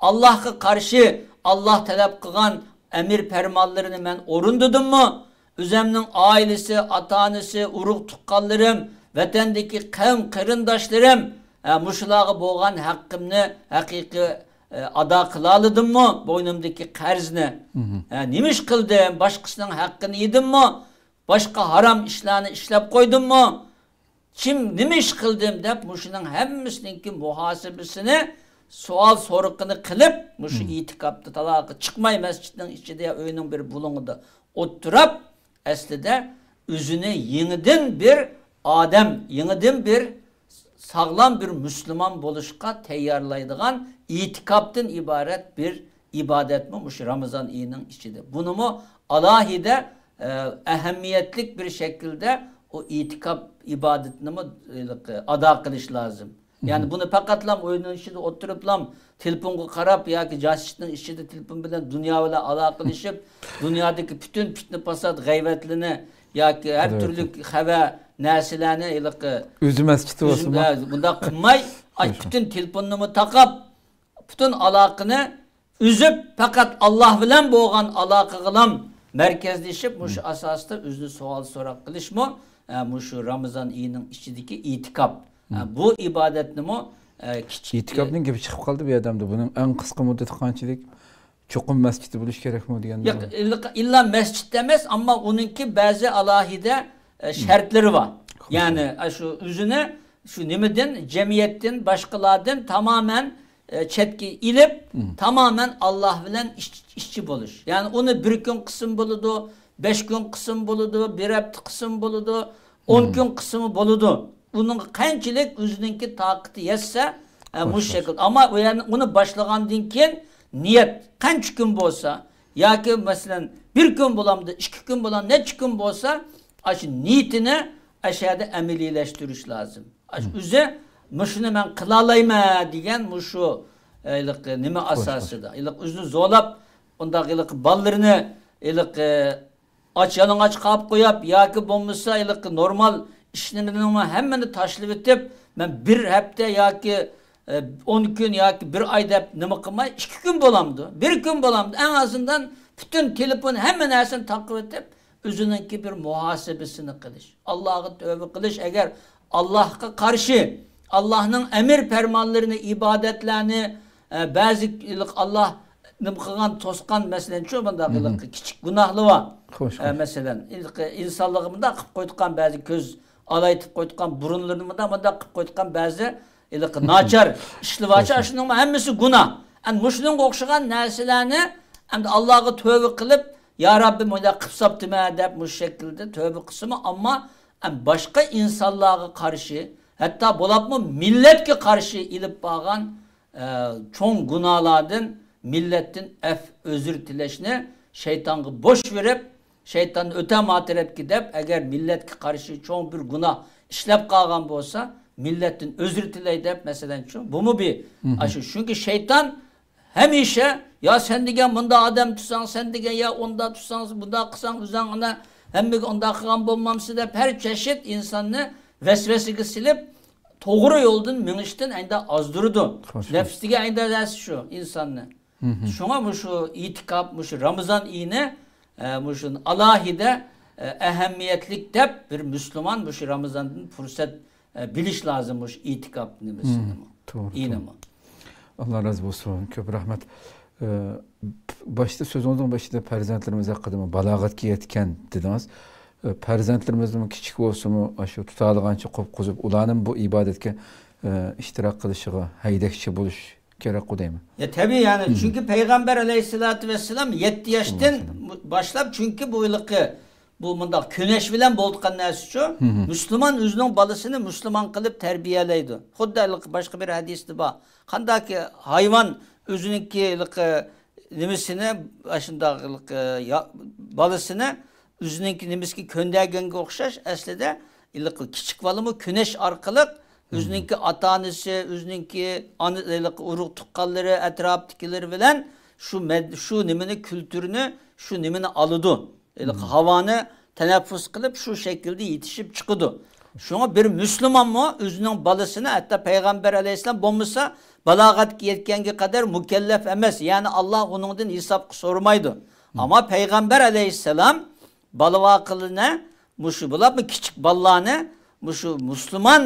ئاللاھقا قارشى ئاللاھ تەلەپ قىلغان ئەمىر پەرمانلىرىنى مەن ئورۇندىدىممۇ؟ ئۆزەمنىڭ ئائىلىسى، ئاتا-ئانىسى، ئۇرۇق-تۇغقانلىرىم، ۋەتەندىكى قەۋم قېرىنداشلىرىم، ئە، مۇشۇلارغا بولغان ھەققىمنى ھەقىقىي، ئە، ئادا قىلالىدىممۇ؟ بوينۇمدىكى قەرزنى. ئە، نېمە ئىش قىلدىم؟ باشقىسىنىڭ ھەققىنى يېدىممۇ؟ باشقا ھارام ئىشلارنى ئىشلەپ قويدۇممۇ؟ كىم، نېمە ئىش قىلدىم دەپ، مۇشۇنىڭ ھەممىسىنىڭكى مۇھاسىبىسىنى، سوئال سورىقىنى قىلىپ، مۇشۇ ئېتىكاپتا تالاغا چىقماي، مەسچىتنىڭ ئىچىدە يا ئۆينىڭ بىر بۇلۇڭىدا ئولتۇرۇپ، ئەسلىدە ئۆزىنى يېڭىدىن بىر ئادەم، يېڭىدىن بىر ساغلام بىر مۇسۇلمان بولۇشقا تەييارلايدىغان ئېتىكاپتىن ئىبارەت بىر ئىبادەتمۇ مۇشۇ رامىزان ئېيىنىڭ ئىچىدە. بۇنىمۇ ئالاھىدە، ئە، ئەھمىيەتلىك بىر شەكىلدە ئۇ ئېتىكاپ ئىبادىتىنىمۇ، ئە، ئادا قىلىش لازىم. يەنى بۇنى پەقەتلا ئۆينىڭ ئىچىدە ئولتۇرۇپلا تېلېفونغا قاراپ ياكى جاسىتنىڭ ئىچىدە تېلېفون بىلەن دۇنيا بىلەن ئالاقىلىشىپ، دۇنيادىكى پۈتۈن پىتنە-پاسات، غەيۋەتلىرىنى ياكى ھەر تۈرلۈك خەۋەر نەرسىلەرنى ھېلىقى ئۆزى مەسچىتى ئۆزى بولسىمۇ؟ بىلەن بۇنداق قىلماي، ئاي، پۈتۈن تېلېفوننىمۇ تاقاپ، پۈتۈن ئالاقىنى ئۈزۈپ، پەقەت ئاللاھ بىلەن بولغان ئالاقىغىلام مەركەزلىشىپ، مۇشۇ ئاساستا ئۆزىنى سوئال سوراق قىلىشمۇ، ئە، مۇشۇ رامىزان ئېيىنىڭ ئىچىدىكى ئېتىكاپ. ئە، بۇ ئىبادەتنىمۇ، ئە، كىچىك ئېتىكاپنىڭ گېپى چىقىپ قالدى بۇ يەردە. بۇنىڭ ئەڭ قىسقا مۇددىتى قانچىلىك؟ چوقۇم مەسچىتتە بولۇش كېرەكمۇ دېگەندە؟ ياق، ئىللا، ئىللا مەسچىتتە ئەمەس، ئەمما ئۇنىڭكى بەزى ئالاھىدە، ئە، شەرتلىرى بار. يەنى، ئە، شۇ ئۆزىنى شۇ نېمىدىن، جەمئىيەتتىن، باشقىلاردىن تامامەن، ئە، چەتكە ئېلىپ، تامامەن ئاللاھ بىلەن ئىچ-، ئىچچى بولۇش. يەنى ئۇنى بىر كۈن قىلسىمۇ بولىدۇ، بەش كۈن قىلسىمۇ بولىدۇ، بىر ھەپتە قىلسىمۇ بولىدۇ، ئون كۈن قىلسىمۇ بولىدۇ. ئۇنىڭغا قانچىلىك ئۆزىنىڭكى تاقىتى يەتسە، ئە، مۇشۇ شەكىل. ئەمما ئۇ يەرنى، ئۇنى باشلىغاندىن كېيىن نىيەت قانچە كۈن بولسا، ياكى مەسىلەن، بىر كۈن بولامدۇ، ئىككى كۈن بولامدۇ، نەچچە كۈن بولسا، ئاشۇ نىيىتىنى ئەشەدە ئەمەلىيلەشتۈرۈش لازىم. ئاشۇ ئۆزى مۇشۇنى مەن قىلالايمەن دېگەن مۇشۇ، ئېلىق نېمە ئاساسىدا، ئېلىق ئۆزىنى زورلاپ، ئۇنداق ئېلىق بالىلىرىنى ئېلىق ئاچ يالىڭاچ قاپ قويۇپ ياكى بولمىسا ھېلىقى نورمال ئىشلىرىنىڭ ھەممىنى تاشلىۋېتىپ، مەن بىر ھەپتە ياكى، ئە، ئون كۈن ياكى بىر ئاي دەپ نېمە قىلماي، ئىككى كۈن بولامدۇ، بىر كۈن بولامدۇ، ئەڭ ئازىندان پۈتۈن تېلېفون ھەممە نەرسىنى تاقىۋېتىپ، ئۆزىنىڭكى بىر مۇھاسىبىسىنى قىلىش، ئاللاھقا تۆۋە قىلىش. ئەگەر ئاللاھقا قارشى، ئاللاھنىڭ ئەمىر پەرمانلىرىنى، ئىبادەتلەرنى، ئە، بەزى ئاللاھ نېمە قىلغان، توسقان، مەسىلەن، شۇ مۇنداق ھېلىقى كىچىك گۇناھلىرى بار. خوش، ئە، خوش. مەسىلەن، ھېلىقى ئىنسانلىقى مۇنداق قىلىپ قويۇتقان بەزى كۆز ئالايتىپ قويۇتقان، بۇرۇنلىرىنى مۇنداق، مۇنداق قىلىپ قويۇتقان بەزى ھېلىقى ناچار ئىشلىرى بارچە، خوش، خوش. شۇنىڭ ھەممىسى گۇناھ. ئەمدى مۇشۇنىڭغا ئوخشىغان نەرسىلەرنى ئەمدى ئاللاغا تۆۋە قىلىپ، يا رەببى، مۇنداق قىلىپ ساپتىمەن دەپ مۇشۇ شەكىلدە تۆۋە قىلسىمۇ، ئەمما ئەم، باشقا ئىنسانلارغا قارشى، ھەتتا بولۇپمۇ مىللەتكە قارشى ئېلىپ بارغان، ئە، چوڭ گۇناھلاردىن مىللەتتىن ئەف، ئۆزۈر تىلەشنى شەيتانغا بوش بېرىپ، شەيتان ئۆتەم ئاتىرەپكە دەپ، ئەگەر مىللەتكە قارشى چوڭ بىر گۇناھ ئىشلەپ قالغان بولسا، مىللەتتىن ئۆزۈر تىلەي دەپ، مەسىلەن، شۇ، بۇمۇ بىر ئاشۇ. چۈنكى شەيتان ھەمىشە، يا سەن دېگەن مۇنداق ئادەم تۇتساڭ، سەن دېگەن يا ئۇنداق تۇتساڭ، بۇنداق قىلساڭ، ئۆزۈڭ ئانا ھەممىگە ئۇنداق قىلغان بولمامسىز دەپ، ھەر چەشىت ئىنساننى ۋەسۋەسىگە سېلىپ، توغرا يولدىن مېڭىشتىن ئەينىدە ئازدۇرىدۇ. خوش، خوش. نەپىس دېگەن ئەينىدە نەرسە شۇ ئىنساننى. شۇڭا مۇشۇ ئېتىكاپ، مۇشۇ رامىزان ئېيىنى، ئە، مۇشۇ ئالاھىدە، ئە، ئەھەمىيەتلىك دەپ بىر مۇسۇلمان مۇشۇ رامىزاندىن پۇرسەت ئە، بىلىش لازىم مۇشۇ ئېتىكاپ نېمىسىنىمۇ، توغرا، ئېيىنىمۇ. توغرا. ئاللا رازى بولسۇن، كۆپ رەھمەت. ئە، باشتا، سۆزىڭىزنىڭ باشىدا پەرزەنتلىرىمىز ھەققىدە بالاغەتكە يەتكەن دېدىڭىز. ئە، پەرزەنتلىرىمىزنىمۇ كىچىك بولسىمۇ، ئاشۇ تۇتالىغانچە قوپقۇزۇپ، ئۇلارنىمۇ بۇ ئىبادەتكە، ئە، ئىشتىراك قىلىشىغا ھەيدەكچى بولۇش كېرەكقۇ دەيمەن. يا، تەبىئىي، يەنى، چۈنكى پەيغەمبەر ئەلەيھىسسالاتۇ ۋەسسالام يەتتە ياشتىن باشلاپ، چۈنكى بۇ ھېلىقى بۇ مۇنداق كۆنەش بىلەن بولىدىغان نەرسىچۇ؟ مۇسۇلمان ئۆزىنىڭ بالىسىنى مۇسۇلمان قىلىپ تەربىيەلەيدۇ. خۇددى ھېلىقى باشقا بىر ھەدىستە بار. قانداكى ھايۋان ئۆزىنىڭكى ھېلىقى نېمىسىنى، ئاشۇنداق ھېلىقى يا-، بالىسىنى ئۆزىنىڭكى نېمىسىگە كۆندۈرگەنگە ئوخشاش، ئەسلىدە ھېلىقى كىچىك بالىمۇ كۆنەش ئارقىلىق ئۆزىنىڭكى ئاتا-ئانىسى، ئۆزىنىڭكى ئانا، ھېلىقى ئۇرۇق-تۇغقانلىرى، ئەتراپتىكىلىرى بىلەن شۇ مەد-، شۇ نېمىنى، كۈلتۈرنى، شۇ نېمىنى ئالىدۇ. ھېلىقى ھاۋانى تەنەپپۇس قىلىپ، شۇ شەكىلدە يېتىشىپ چىقىدۇ. شۇڭا بىر مۇسۇلمانمۇ ئۆزىنىڭ بالىسىنى، ھەتتا پەيغەمبەر ئەلەيھىسسالام بولمىسا، بالاغەتكە يەتكەنگە قەدەر مۇكەللەپ ئەمەس، يەنى ئاللا ئۇنىڭدىن ھېسابقا سورىمايدۇ. ئەمما پەيغەمبەر ئەلەيھىسسالام بالىۋاقلىرىنى، مۇشۇ بولۇپمۇ كىچىك بالىلارنى مۇشۇ مۇسۇلمان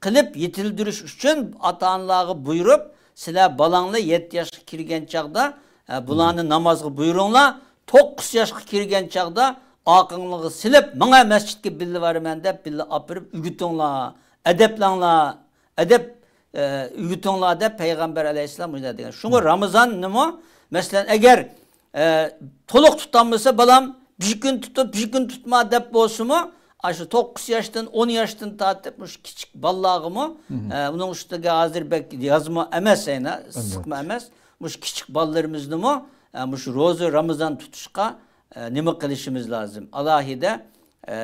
قىلىپ يېتىلدۈرۈش ئۈچۈن ئاتا-ئانىلارغا بۇيرۇپ، سىلەر بالاڭلار يەتتە ياشقا كىرگەن چاغدا، ئە، بۇلارنى نامازغا بۇيرۇڭلار، توققۇز ياشقا كىرگەن چاغدا ئارقىڭلارغا سېلىپ، ماڭە مەسچىتكە بىللە بارىمەن دەپ، بىللە ئاپىرىپ ئۆگىتىڭلار، ئەدەپلەڭلار، ئەدەپ، ئە، ئۆگىتىڭلار دەپ پەيغەمبەر ئەلەيھىسسالام مۇنداق دېگەن. شۇڭا رامىزاننىمۇ، مەسىلەن، ئەگەر ئە، تولۇق تۇتالمىسا بالام، بىر كۈن تۇتۇپ، بىر كۈن تۇتما دەپ بولسىمۇ، ئاشۇ توققۇز ياشتىن، ئون ياشتىن تارتىپ مۇشۇ كىچىك بالىلارغىمۇ، ئە، ئۇنىڭ ئۈستىگە ھازىر بەك يازما ئەمەس، ئەينە، ئىسسىقمۇ ئەمەس، مۇشۇ كىچىك بالىلىرىمىزنىمۇ، ئە، مۇشۇ روزا، رامىزان تۇتۇشقا، ئە، نېمە قىلىشىمىز لازىم؟ ئالاھىدە، ئە،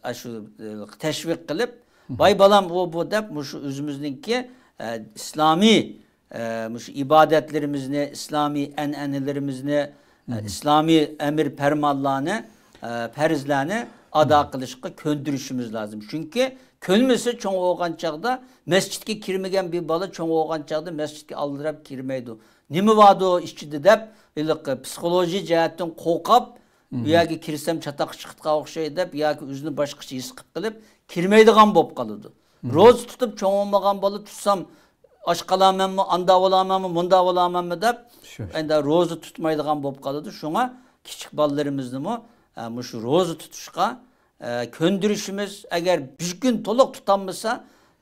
ئاشۇ، ئە، تەشۋىق قىلىپ، ۋاي بالام، ئۇ، بۇ دەپ مۇشۇ ئۆزىمىزنىڭكى، ئە، ئىسلامىي ئە، مۇشۇ ئىبادەتلىرىمىزنى، ئىسلامىي ئەنئەنىلىرىمىزنى، ئە، ئىسلامىي ئەمىر پەرمانلارنى، ئە، پەرزلەرنى ئادا قىلىشقا كۆندۈرۈشىمىز لازىم. چۈنكى كۆنمىسە، چوڭ بولغان چاغدا مەسچىتكە كىرمىگەن بىر بالا چوڭ بولغان چاغدا مەسچىتكە ئالدىراپ كىرمەيدۇ. نېمە باردۇ ئىچىدە دەپ، ھېلىقى پسىخولوگىيە جەھەتتىن قورقۇپ، بۇ يەرگە كىرسەم چاتاق چىقىدىغان ئوخشايدۇ دەپ ياكى ئۆزىنى باشقىچە ھېس قىلىپ قېلىپ كىرمەيدىغان بولۇپ قالىدۇ. روزا تۇتۇپ چوڭ بولمىغان بالا تۇتسام ئاچ قالامەنمۇ، ئاندا بولامەنمۇ، مۇندا بولامەنمۇ دەپ، شۇ. ئەندى روزا تۇتمايدىغان بولۇپ قالىدۇ. شۇڭا كىچىك بالىلىرىمىزنىمۇ، ئە، مۇشۇ روزا تۇتۇشقا، ئە، كۆندۈرۈشىمىز، ئەگەر بىر كۈن تولۇق تۇتالمىسا،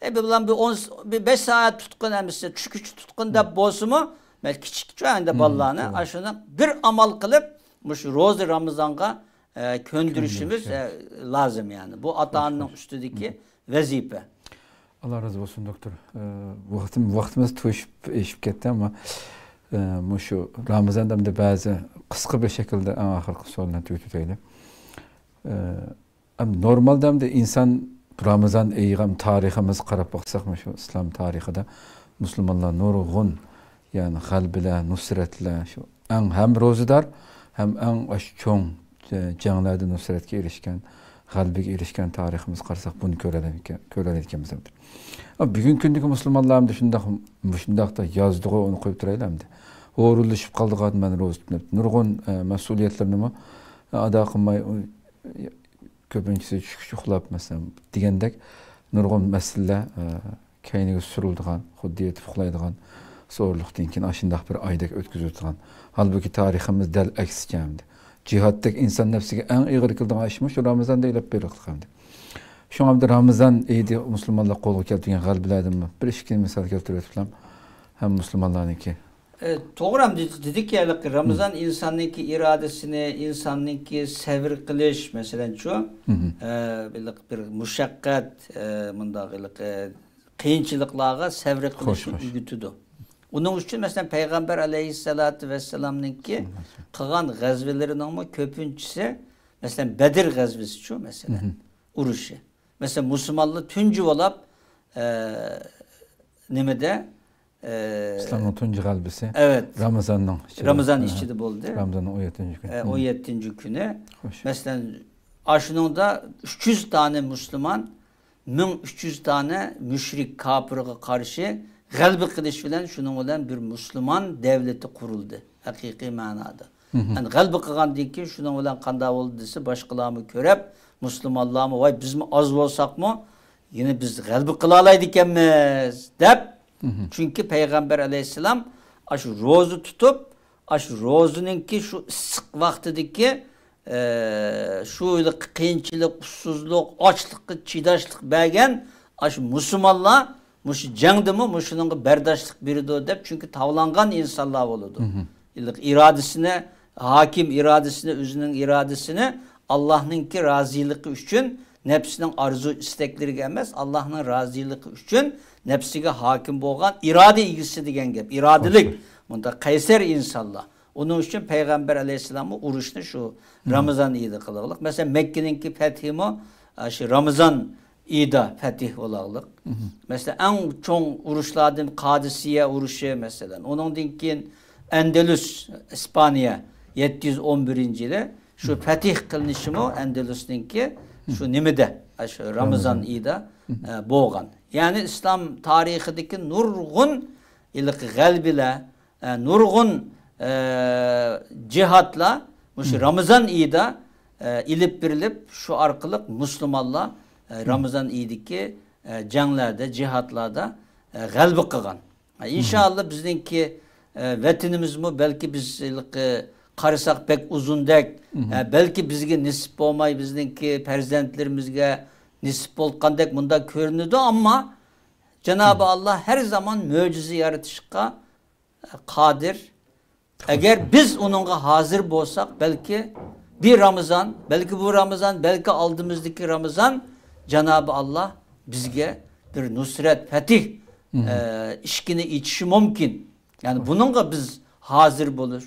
ئە، بىر بىلەن بىر ئون، بىر بەش سائەت تۇتقىن ئەمىسە، چۈشكىچە تۇتقىن دەپ بولسىمۇ، مەن كىچىكچە ئەندى بالىلارنى، توغرا. ئاشۇنى بىر ئامال قىلىپ، مۇشۇ روزا رامىزانغا، ئە، كۆندۈرۈشىمىز، كۆندۈرۈش. ئە، لازىم يەنى. بۇ ئاتا-ئانىنىڭ ئۈستىدىكى ۋەزىپە. ئاللا رازى بولسۇن، دوكتور. ئە، ۋاقتىم-، ۋاقتىمىز توشۇپ ئېشىپ كەتتى، ئەمما، ئە، مۇشۇ رامىزاندا ئەمدى بەزى قىسقا بىر شەكىلدە ئەڭ ئاخىرقى سوئالنى تۈگىتىۋېتەيلى. ئە، ئەم، نورمالدا ئەمدى ئىنسان رامىزان ئېيىغا تارىخىمىز قاراپ باقساق، مۇشۇ ئىسلام تارىخىدا مۇسۇلمانلار نۇرغۇن، يەنى غەلىبىلەر، نۇسرەتلەر، شۇ ئەڭ ھەم روزىدار، ھەم ئەڭ ئاشۇ چوڭ، ئە، جەڭلەردە نۇسرەتكە ئېرىشكەن، غەلىبىگە ئېرىشكەن تارىخىمىز قارىساق، بۇنى كۆرەلەيدىكەن-، كۆرەلەيدىكەنمىز ئەمدى. ئە، بۈگۈنكى كۈندىكى مۇسۇلمانلار ئەمدى شۇنداق، مۇشۇنداقتا يازدىغۇ، ئۇنى قويۇپ تۇرايلى ئەمدى. ھورۇنلىشىپ قالىدىغان، مەن روزا تۇتۇپ، نۇرغۇن، ئە، مەسئۇلىيەتلىرىنىمۇ، ئە، ئادا قىلماي، ئۇ، كۆپىنچىسى چۈشكىچە ئۇخلاپ، مەسىلەن، دېگەندەك نۇرغۇن مەسىلىلەر، ئە، كەينىگە سۈرۈلىدىغان، خۇددى يېتىپ ئۇخلايدىغان، زورلۇقتىن كېيىن ئاشۇنداق بىر ئايدەك ئۆتكۈزۈۋېتىدىغان. ھالبۇكى، تارىخىمىز دەل ئەكسىچە ئەمدى. جىھادتەك ئىنسان نەپسىگە ئەڭ ئېغىر كېلىدىغان ئىشمۇ شۇ رامىزاندا ئېلىپ بېرىلىدىغان ئەمدى. شۇڭا ئەمدى رامىزان ئىدى مۇسۇلمانلار قولغا كەلتۈرگەن غەلىبىلەردىن بىر ئىككى مىسال كەلتۈرۈۋېتىپلام ھەم مۇسۇلمانلارنىڭكى. ئە، توغرا، ئەمدى دېدىككى، ھېلىقى رامىزان ئىنساننىڭكى ئىرادىسىنى، ئىنساننىڭكى سەۋر قىلىش، مەسىلەنچۇ، ئە، بىر، بىر مۇشەققەت، ئە، مۇنداق ھېلىقى قىيىنچىلىقلارغا سەۋر قىلىشنى ئۆگىتىدۇ. ئۇنىڭ ئۈچۈن، مەسىلەن، پەيغەمبەر ئەلەيھىسسالاتۇ ۋەسسالامنىڭكى قىلغان غەزۋىلىرىنىڭمۇ كۆپىنچىسى، مەسىلەن، بەدر غەزۋىسىچۇ، مەسىلەن، ئۇرۇشى. مەسىلەن، مۇسۇلمانلار تۇنجى بولاپ، ئە، نېمىدە، ئە، ئىسلامنىڭ تۇنجى غەلىبىسى، ئەۋەت، رامىزاننىڭ ئىچىدە. رامىزان ئىچىدە بولدى. رامىزاننىڭ ئون يەتتىنچى كۈنى. ئە، ئون يەتتىنچى كۈنى. خوش. مەسىلەن، ئاشۇنىڭدا ئۈچ يۈز دانە مۇسۇلمان، مىڭ ئۈچ يۈز دانە مۇشرىك كاپىرغا قارشى غەلىبە قىلىش بىلەن شۇنىڭ بىلەن بىر مۇسۇلمان دەۋلىتى قۇرۇلدى، ھەقىقىي مەنادا. ئەمدى غەلىبە قىلغاندىن كېيىن شۇنىڭ بىلەن قانداق بولدى دېسە، باشقىلارمۇ كۆرۈپ، مۇسۇلمانلارمۇ، ۋاي، بىزمۇ ئاز بولساقمۇ، يەنە بىز غەلىبە قىلالايدىكەنمىز، دەپ. چۈنكى پەيغەمبەر ئەلەيھىسسالام ئاشۇ روزا تۇتۇپ، ئاشۇ روزىنىڭكى شۇ ئىسسىق ۋاقتىدىكى، ئە، شۇ قىيىنچىلىق، ئۇسسۇزلۇق، ئاچلىققا چىداشلىق بەرگەن ئاشۇ مۇسۇلمانلار مۇشۇ جەڭدىمۇ مۇشۇنىڭغا بەرداشلىق بېرىدۇ دەپ، چۈنكى تاۋلانغان ئىنسانلار بولىدۇ. ئىرادىسىنى، ھاكىم ئىرادىسىنى، ئۆزىنىڭ ئىرادىسىنى ئاللاھنىڭكى رازىلىقى ئۈچۈن، نەپسىنىڭ ئارزۇ ئىستەكلىرىگە ئەمەس، ئاللاھنىڭ رازىلىقى ئۈچۈن نەپسىگە ھاكىم بولغان ئىرادە ئىگىسى دېگەن گەپ. ئىرادىلىك، مۇنداق قەيسەر ئىنسانلار. ئۇنىڭ ئۈچۈن پەيغەمبەر ئەلەيھىسسالاممۇ ئۇرۇشنى شۇ رامىزان ئېيىدا قىلغانلىق. مەسىلەن، مەككىنىڭكى پەتھىمۇ، ئە، شۇ رامىزان ئېيىدا پەتھ بولاغلىق. مەسىلەن، ئەڭ چوڭ ئۇرۇشلاردىن قادىسىيە ئۇرۇشى، مەسىلەن. ئۇنىڭدىن كېيىن ئەندەلۇس، ئىسپانىيە، يەتتە يۈز ئون بىرىنچى يىلى شۇ پەتھ قىلىنىشىمۇ ئەندەلۇسنىڭكى شۇ نېمىدە، شۇ رامىزان ئېيىدا، ئە، بولغان. يەنى ئىسلام تارىخىدىكى نۇرغۇن ھېلىقى غەلىبىلەر، ئە، نۇرغۇن، ئە، جىھادلار مۇشۇ رامىزان ئېيىدا، ئە، ئېلىپ بېرىلىپ، شۇ ئارقىلىق مۇسۇلمانلار، ئە، رامىزان ئېيىدىكى، ئە، جەڭلەردە، جىھادلاردا، ئە، غەلىبە قىلغان. ئە، ئىنشائاللا بىزنىڭكى، ئە، ۋەتىنىمىزمۇ بەلكى بىز ھېلىقى قارىساق بەك ئۇزۇندەك، ئە، بەلكى بىزگە نېسىپ بولماي، بىزنىڭكى پەرزەنتلىرىمىزگە نېسىپ بولغاندەك مۇنداق كۆرۈنىدۇ، ئەمما جانابى ئاللا ھەر زامان مۆجىزە يارىتىشقا قادىر. ئەگەر بىز ئۇنىڭغا ھازىر بولساق، بەلكى بىر رامىزان، بەلكى بۇ رامىزان، بەلكى ئالدىمىزدىكى رامىزان جانابى ئاللا بىزگە بىر نۇسرەت، پەتىھ، ئە، ئىشىكىنى ئېچىشى مۇمكىن. يەنى بۇنىڭغا بىز ھازىر بولۇش،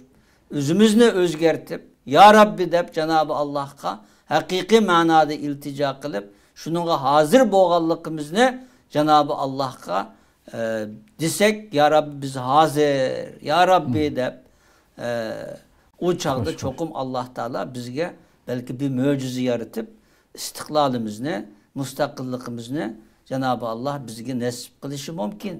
ئۆزىمىزنى ئۆزگەرتىپ، يا رەببى دەپ جانابى ئاللاھقا ھەقىقىي مەنادا ئىلتىجا قىلىپ، شۇنىڭغا ھازىر بولغانلىقىمىزنى جانابى ئاللاھقا ئە، دېسەك، يا رەببى، بىز ھازىر، يا رەببى دەپ، ئە، ئۇ چاغدا چوقۇم ئاللاھ تائالا بىزگە بەلكى بىر مۆجىزە يارىتىپ، ئىستىقلالىمىزنى، مۇستەقىللىقىمىزنى جانابى ئاللاھ بىزگە نەسىپ قىلىشى مۇمكىن.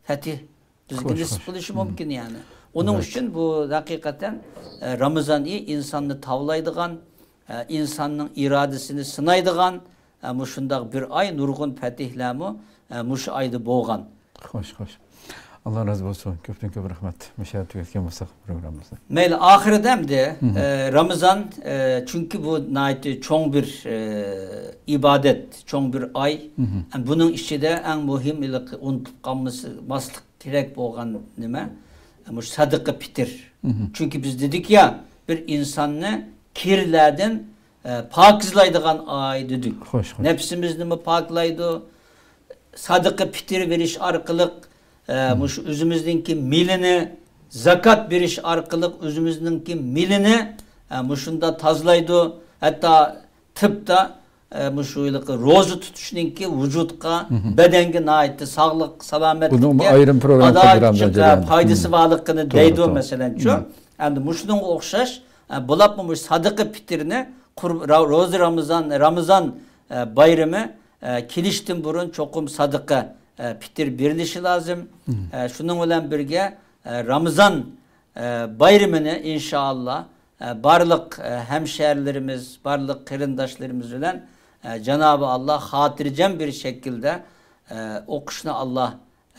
پەتىھ بىزگە نېسىپ قىلىشى مۇمكىن، يەنى. ئۇنىڭ ئۈچۈن بۇ ھەقىقەتەن، ئە، رامىزان ئېيى ئىنساننى تاۋلايدىغان، ئە، ئىنساننىڭ ئىرادىسىنى سىنايدىغان، ئە، مۇشۇنداق بىر ئاي، نۇرغۇن پەتىھلەرمۇ، ئە، مۇشۇ ئايدا بولغان. خوش، خوش. ئاللاھ رازى بولسۇن. كۆپتىن كۆپ رەھمەت. مۇشۇ يەردە تۈگەتكەن بولساق پروگراممىمىزنى. مەيلى، ئاخىرىدا ئەمدى، ئە، رامىزان، ئە، چۈنكى بۇ ناھايىتى چوڭ بىر، ئە، ئىبادەت، چوڭ بىر ئاي. ئە، بۇنىڭ ئىچىدە ئەڭ مۇھىم، ھېلىقى ئۇنتۇپ قالمىسا، ماسلىق كېرەك بولغان نېمە؟ مۇشۇ سەدىقە پىتىر. چۈنكى بىز دېدۇق يا، بىر ئىنساننى كىرلەردىن، ئە، پاكىزلايدىغان ئاي دېدۇق. خوش، خوش. نەپسىمىزنىمۇ پاكلايدۇ. سەدىقە پىتىر بېرىش ئارقىلىق، ئە، مۇشۇ ئۆزىمىزنىڭكى مېلىنى، زاكات بېرىش ئارقىلىق ئۆزىمىزنىڭكى مېلىنى، ئە، مۇشۇندا تازىلايدۇ. ھەتتا تىپتا، ئە، مۇشۇ ھېلىقى روزا تۇتۇشنىڭكى ۋۇجۇدقا، بەدەنگە ناھايىتى ساغلىق، سالامەتلىككە، بۇنىڭمۇ ئايرىم پروگرام، ئادا پايدىسى بارلىقىنى دەيدۇ، مەسىلەنچۇ. ئەمدى مۇشۇنىڭغا ئوخشاش، ئە، بولۇپمۇ مۇشۇ سەدىقە پىتىرنى قۇر-، را-، روزا رامىزان، رامىزان، ئە، بايرىمى، ئە، كېلىشتىن بۇرۇن چوقۇم سەدىقە، ئە، پىتىر بېرىلىشى لازىم. ئە، شۇنىڭ بىلەن بىرگە، ئە، رامىزان ئە، بايرىمىنى ئىنشائاللا، ئە، بارلىق، ئە، ھەمشەھەرلىرىمىز، بارلىق قېرىنداشلىرىمىز بىلەن، ئە، جانابى ئاللا خاتىرجەم بىر شەكىلدە، ئە، ئوقۇشنى ئاللا،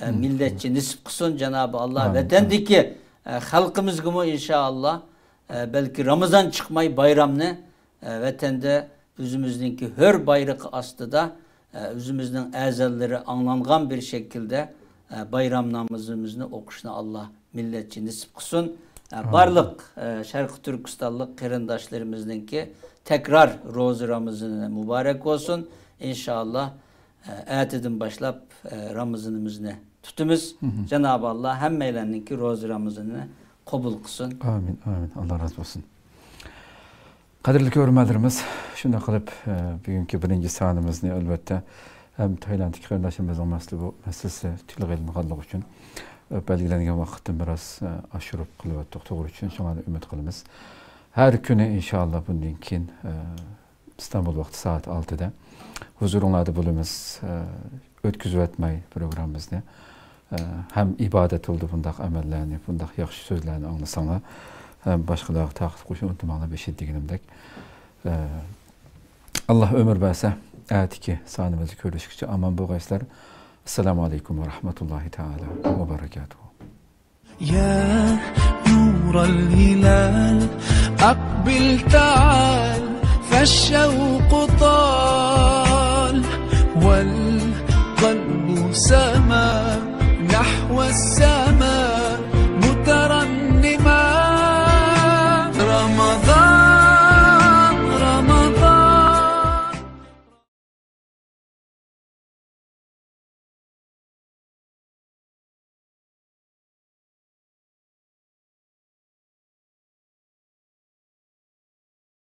ئە، مىللەتچە نېسىپ قىلسۇن جانابى ئاللا. ئامىن. ۋەتەندىكى، ئە، خەلقىمىزگىمۇ ئىنشائاللا، ئە، بەلكى رامىزان چىقماي بايرامنى، ئە، ۋەتەندە ئۆزىمىزنىڭكى ھۆر بايرىقى ئاستىدا، ئە، ئۆزىمىزنىڭ ئەزانلىرى ئاڭلانغان بىر شەكىلدە، ئە، بايرام نامىزىمىزنى ئوقۇشنى ئاللا مىللەتچە نېسىپ قىلسۇن. ئە، ئامىن. بارلىق، ئە، شەرقىي تۈركىستانلىق قېرىنداشلىرىمىزنىڭكى تەكرار روزا رامىزىنى مۇبارەك بولسۇن. ئىنشائاللا، ئە، ئەتىدىن باشلاپ، ئە، رامىزىنىمىزنى تۇتىمىز. مھم. جانابى ئاللا ھەممەيلەننىڭكى روزا رامىزىنىنى قوبۇل قىلسۇن. ئامىن، ئامىن. ئاللا رازى بولسۇن. قەدىرلىك كۆرۈرمەنلىرىمىز، شۇنداق قىلىپ، ئە، بۈگۈنكى بىرىنچى سانىمىزنى، ئەلۋەتتە، ھەم تايلاندتىكى قېرىنداشلىرىمىزنىڭ مەسىلىسى بۇ، مەسىلىسى تىلغا ئېلىنغانلىقى ئۈچۈن، ئە، بەلگىلەنگەن ۋاقىتتىن بىراز، ئە، ئاشۇرۇپ قىلىۋەتتۇق. توغرا چۈشىنىشىڭلارنى ئۈمىد قىلىمىز. ھەر كۈنى ئىنشائاللا بۇندىن كېيىن، ئە، ئىستانبۇل ۋاقتى سائەت ئالتىدە ھۇزۇرۇڭلاردا بولىمىز. ئە، ئۆتكۈزۈۋەتمەي پروگراممىمىزنى، ئە، ھەم ئىبادەت يولىدا بۇنداق ئەمەللەرنى، بۇنداق ياخشى سۆزلەرنى ئاڭلىساڭلار، ھەم باشقىلارغا تارقىتىپ قويۇشنى ئۇنتۇماڭلار، بەشىت دېگىنىمدەك. ئە، ئاللا ئۆمۈر بەرسە، ئەتىكى سانىمىزدا كۆرۈشكىچە ئامان بولغايسىلەر. ئەسسالامۇ ئەلەيكۇم ۋە رەھمەتۇللاھى تەئالا ۋە بەرەكاتۇھۇ. يا نور الهلال، أقبل تعال، فالشوق طال، والقلب سما نحو السماء.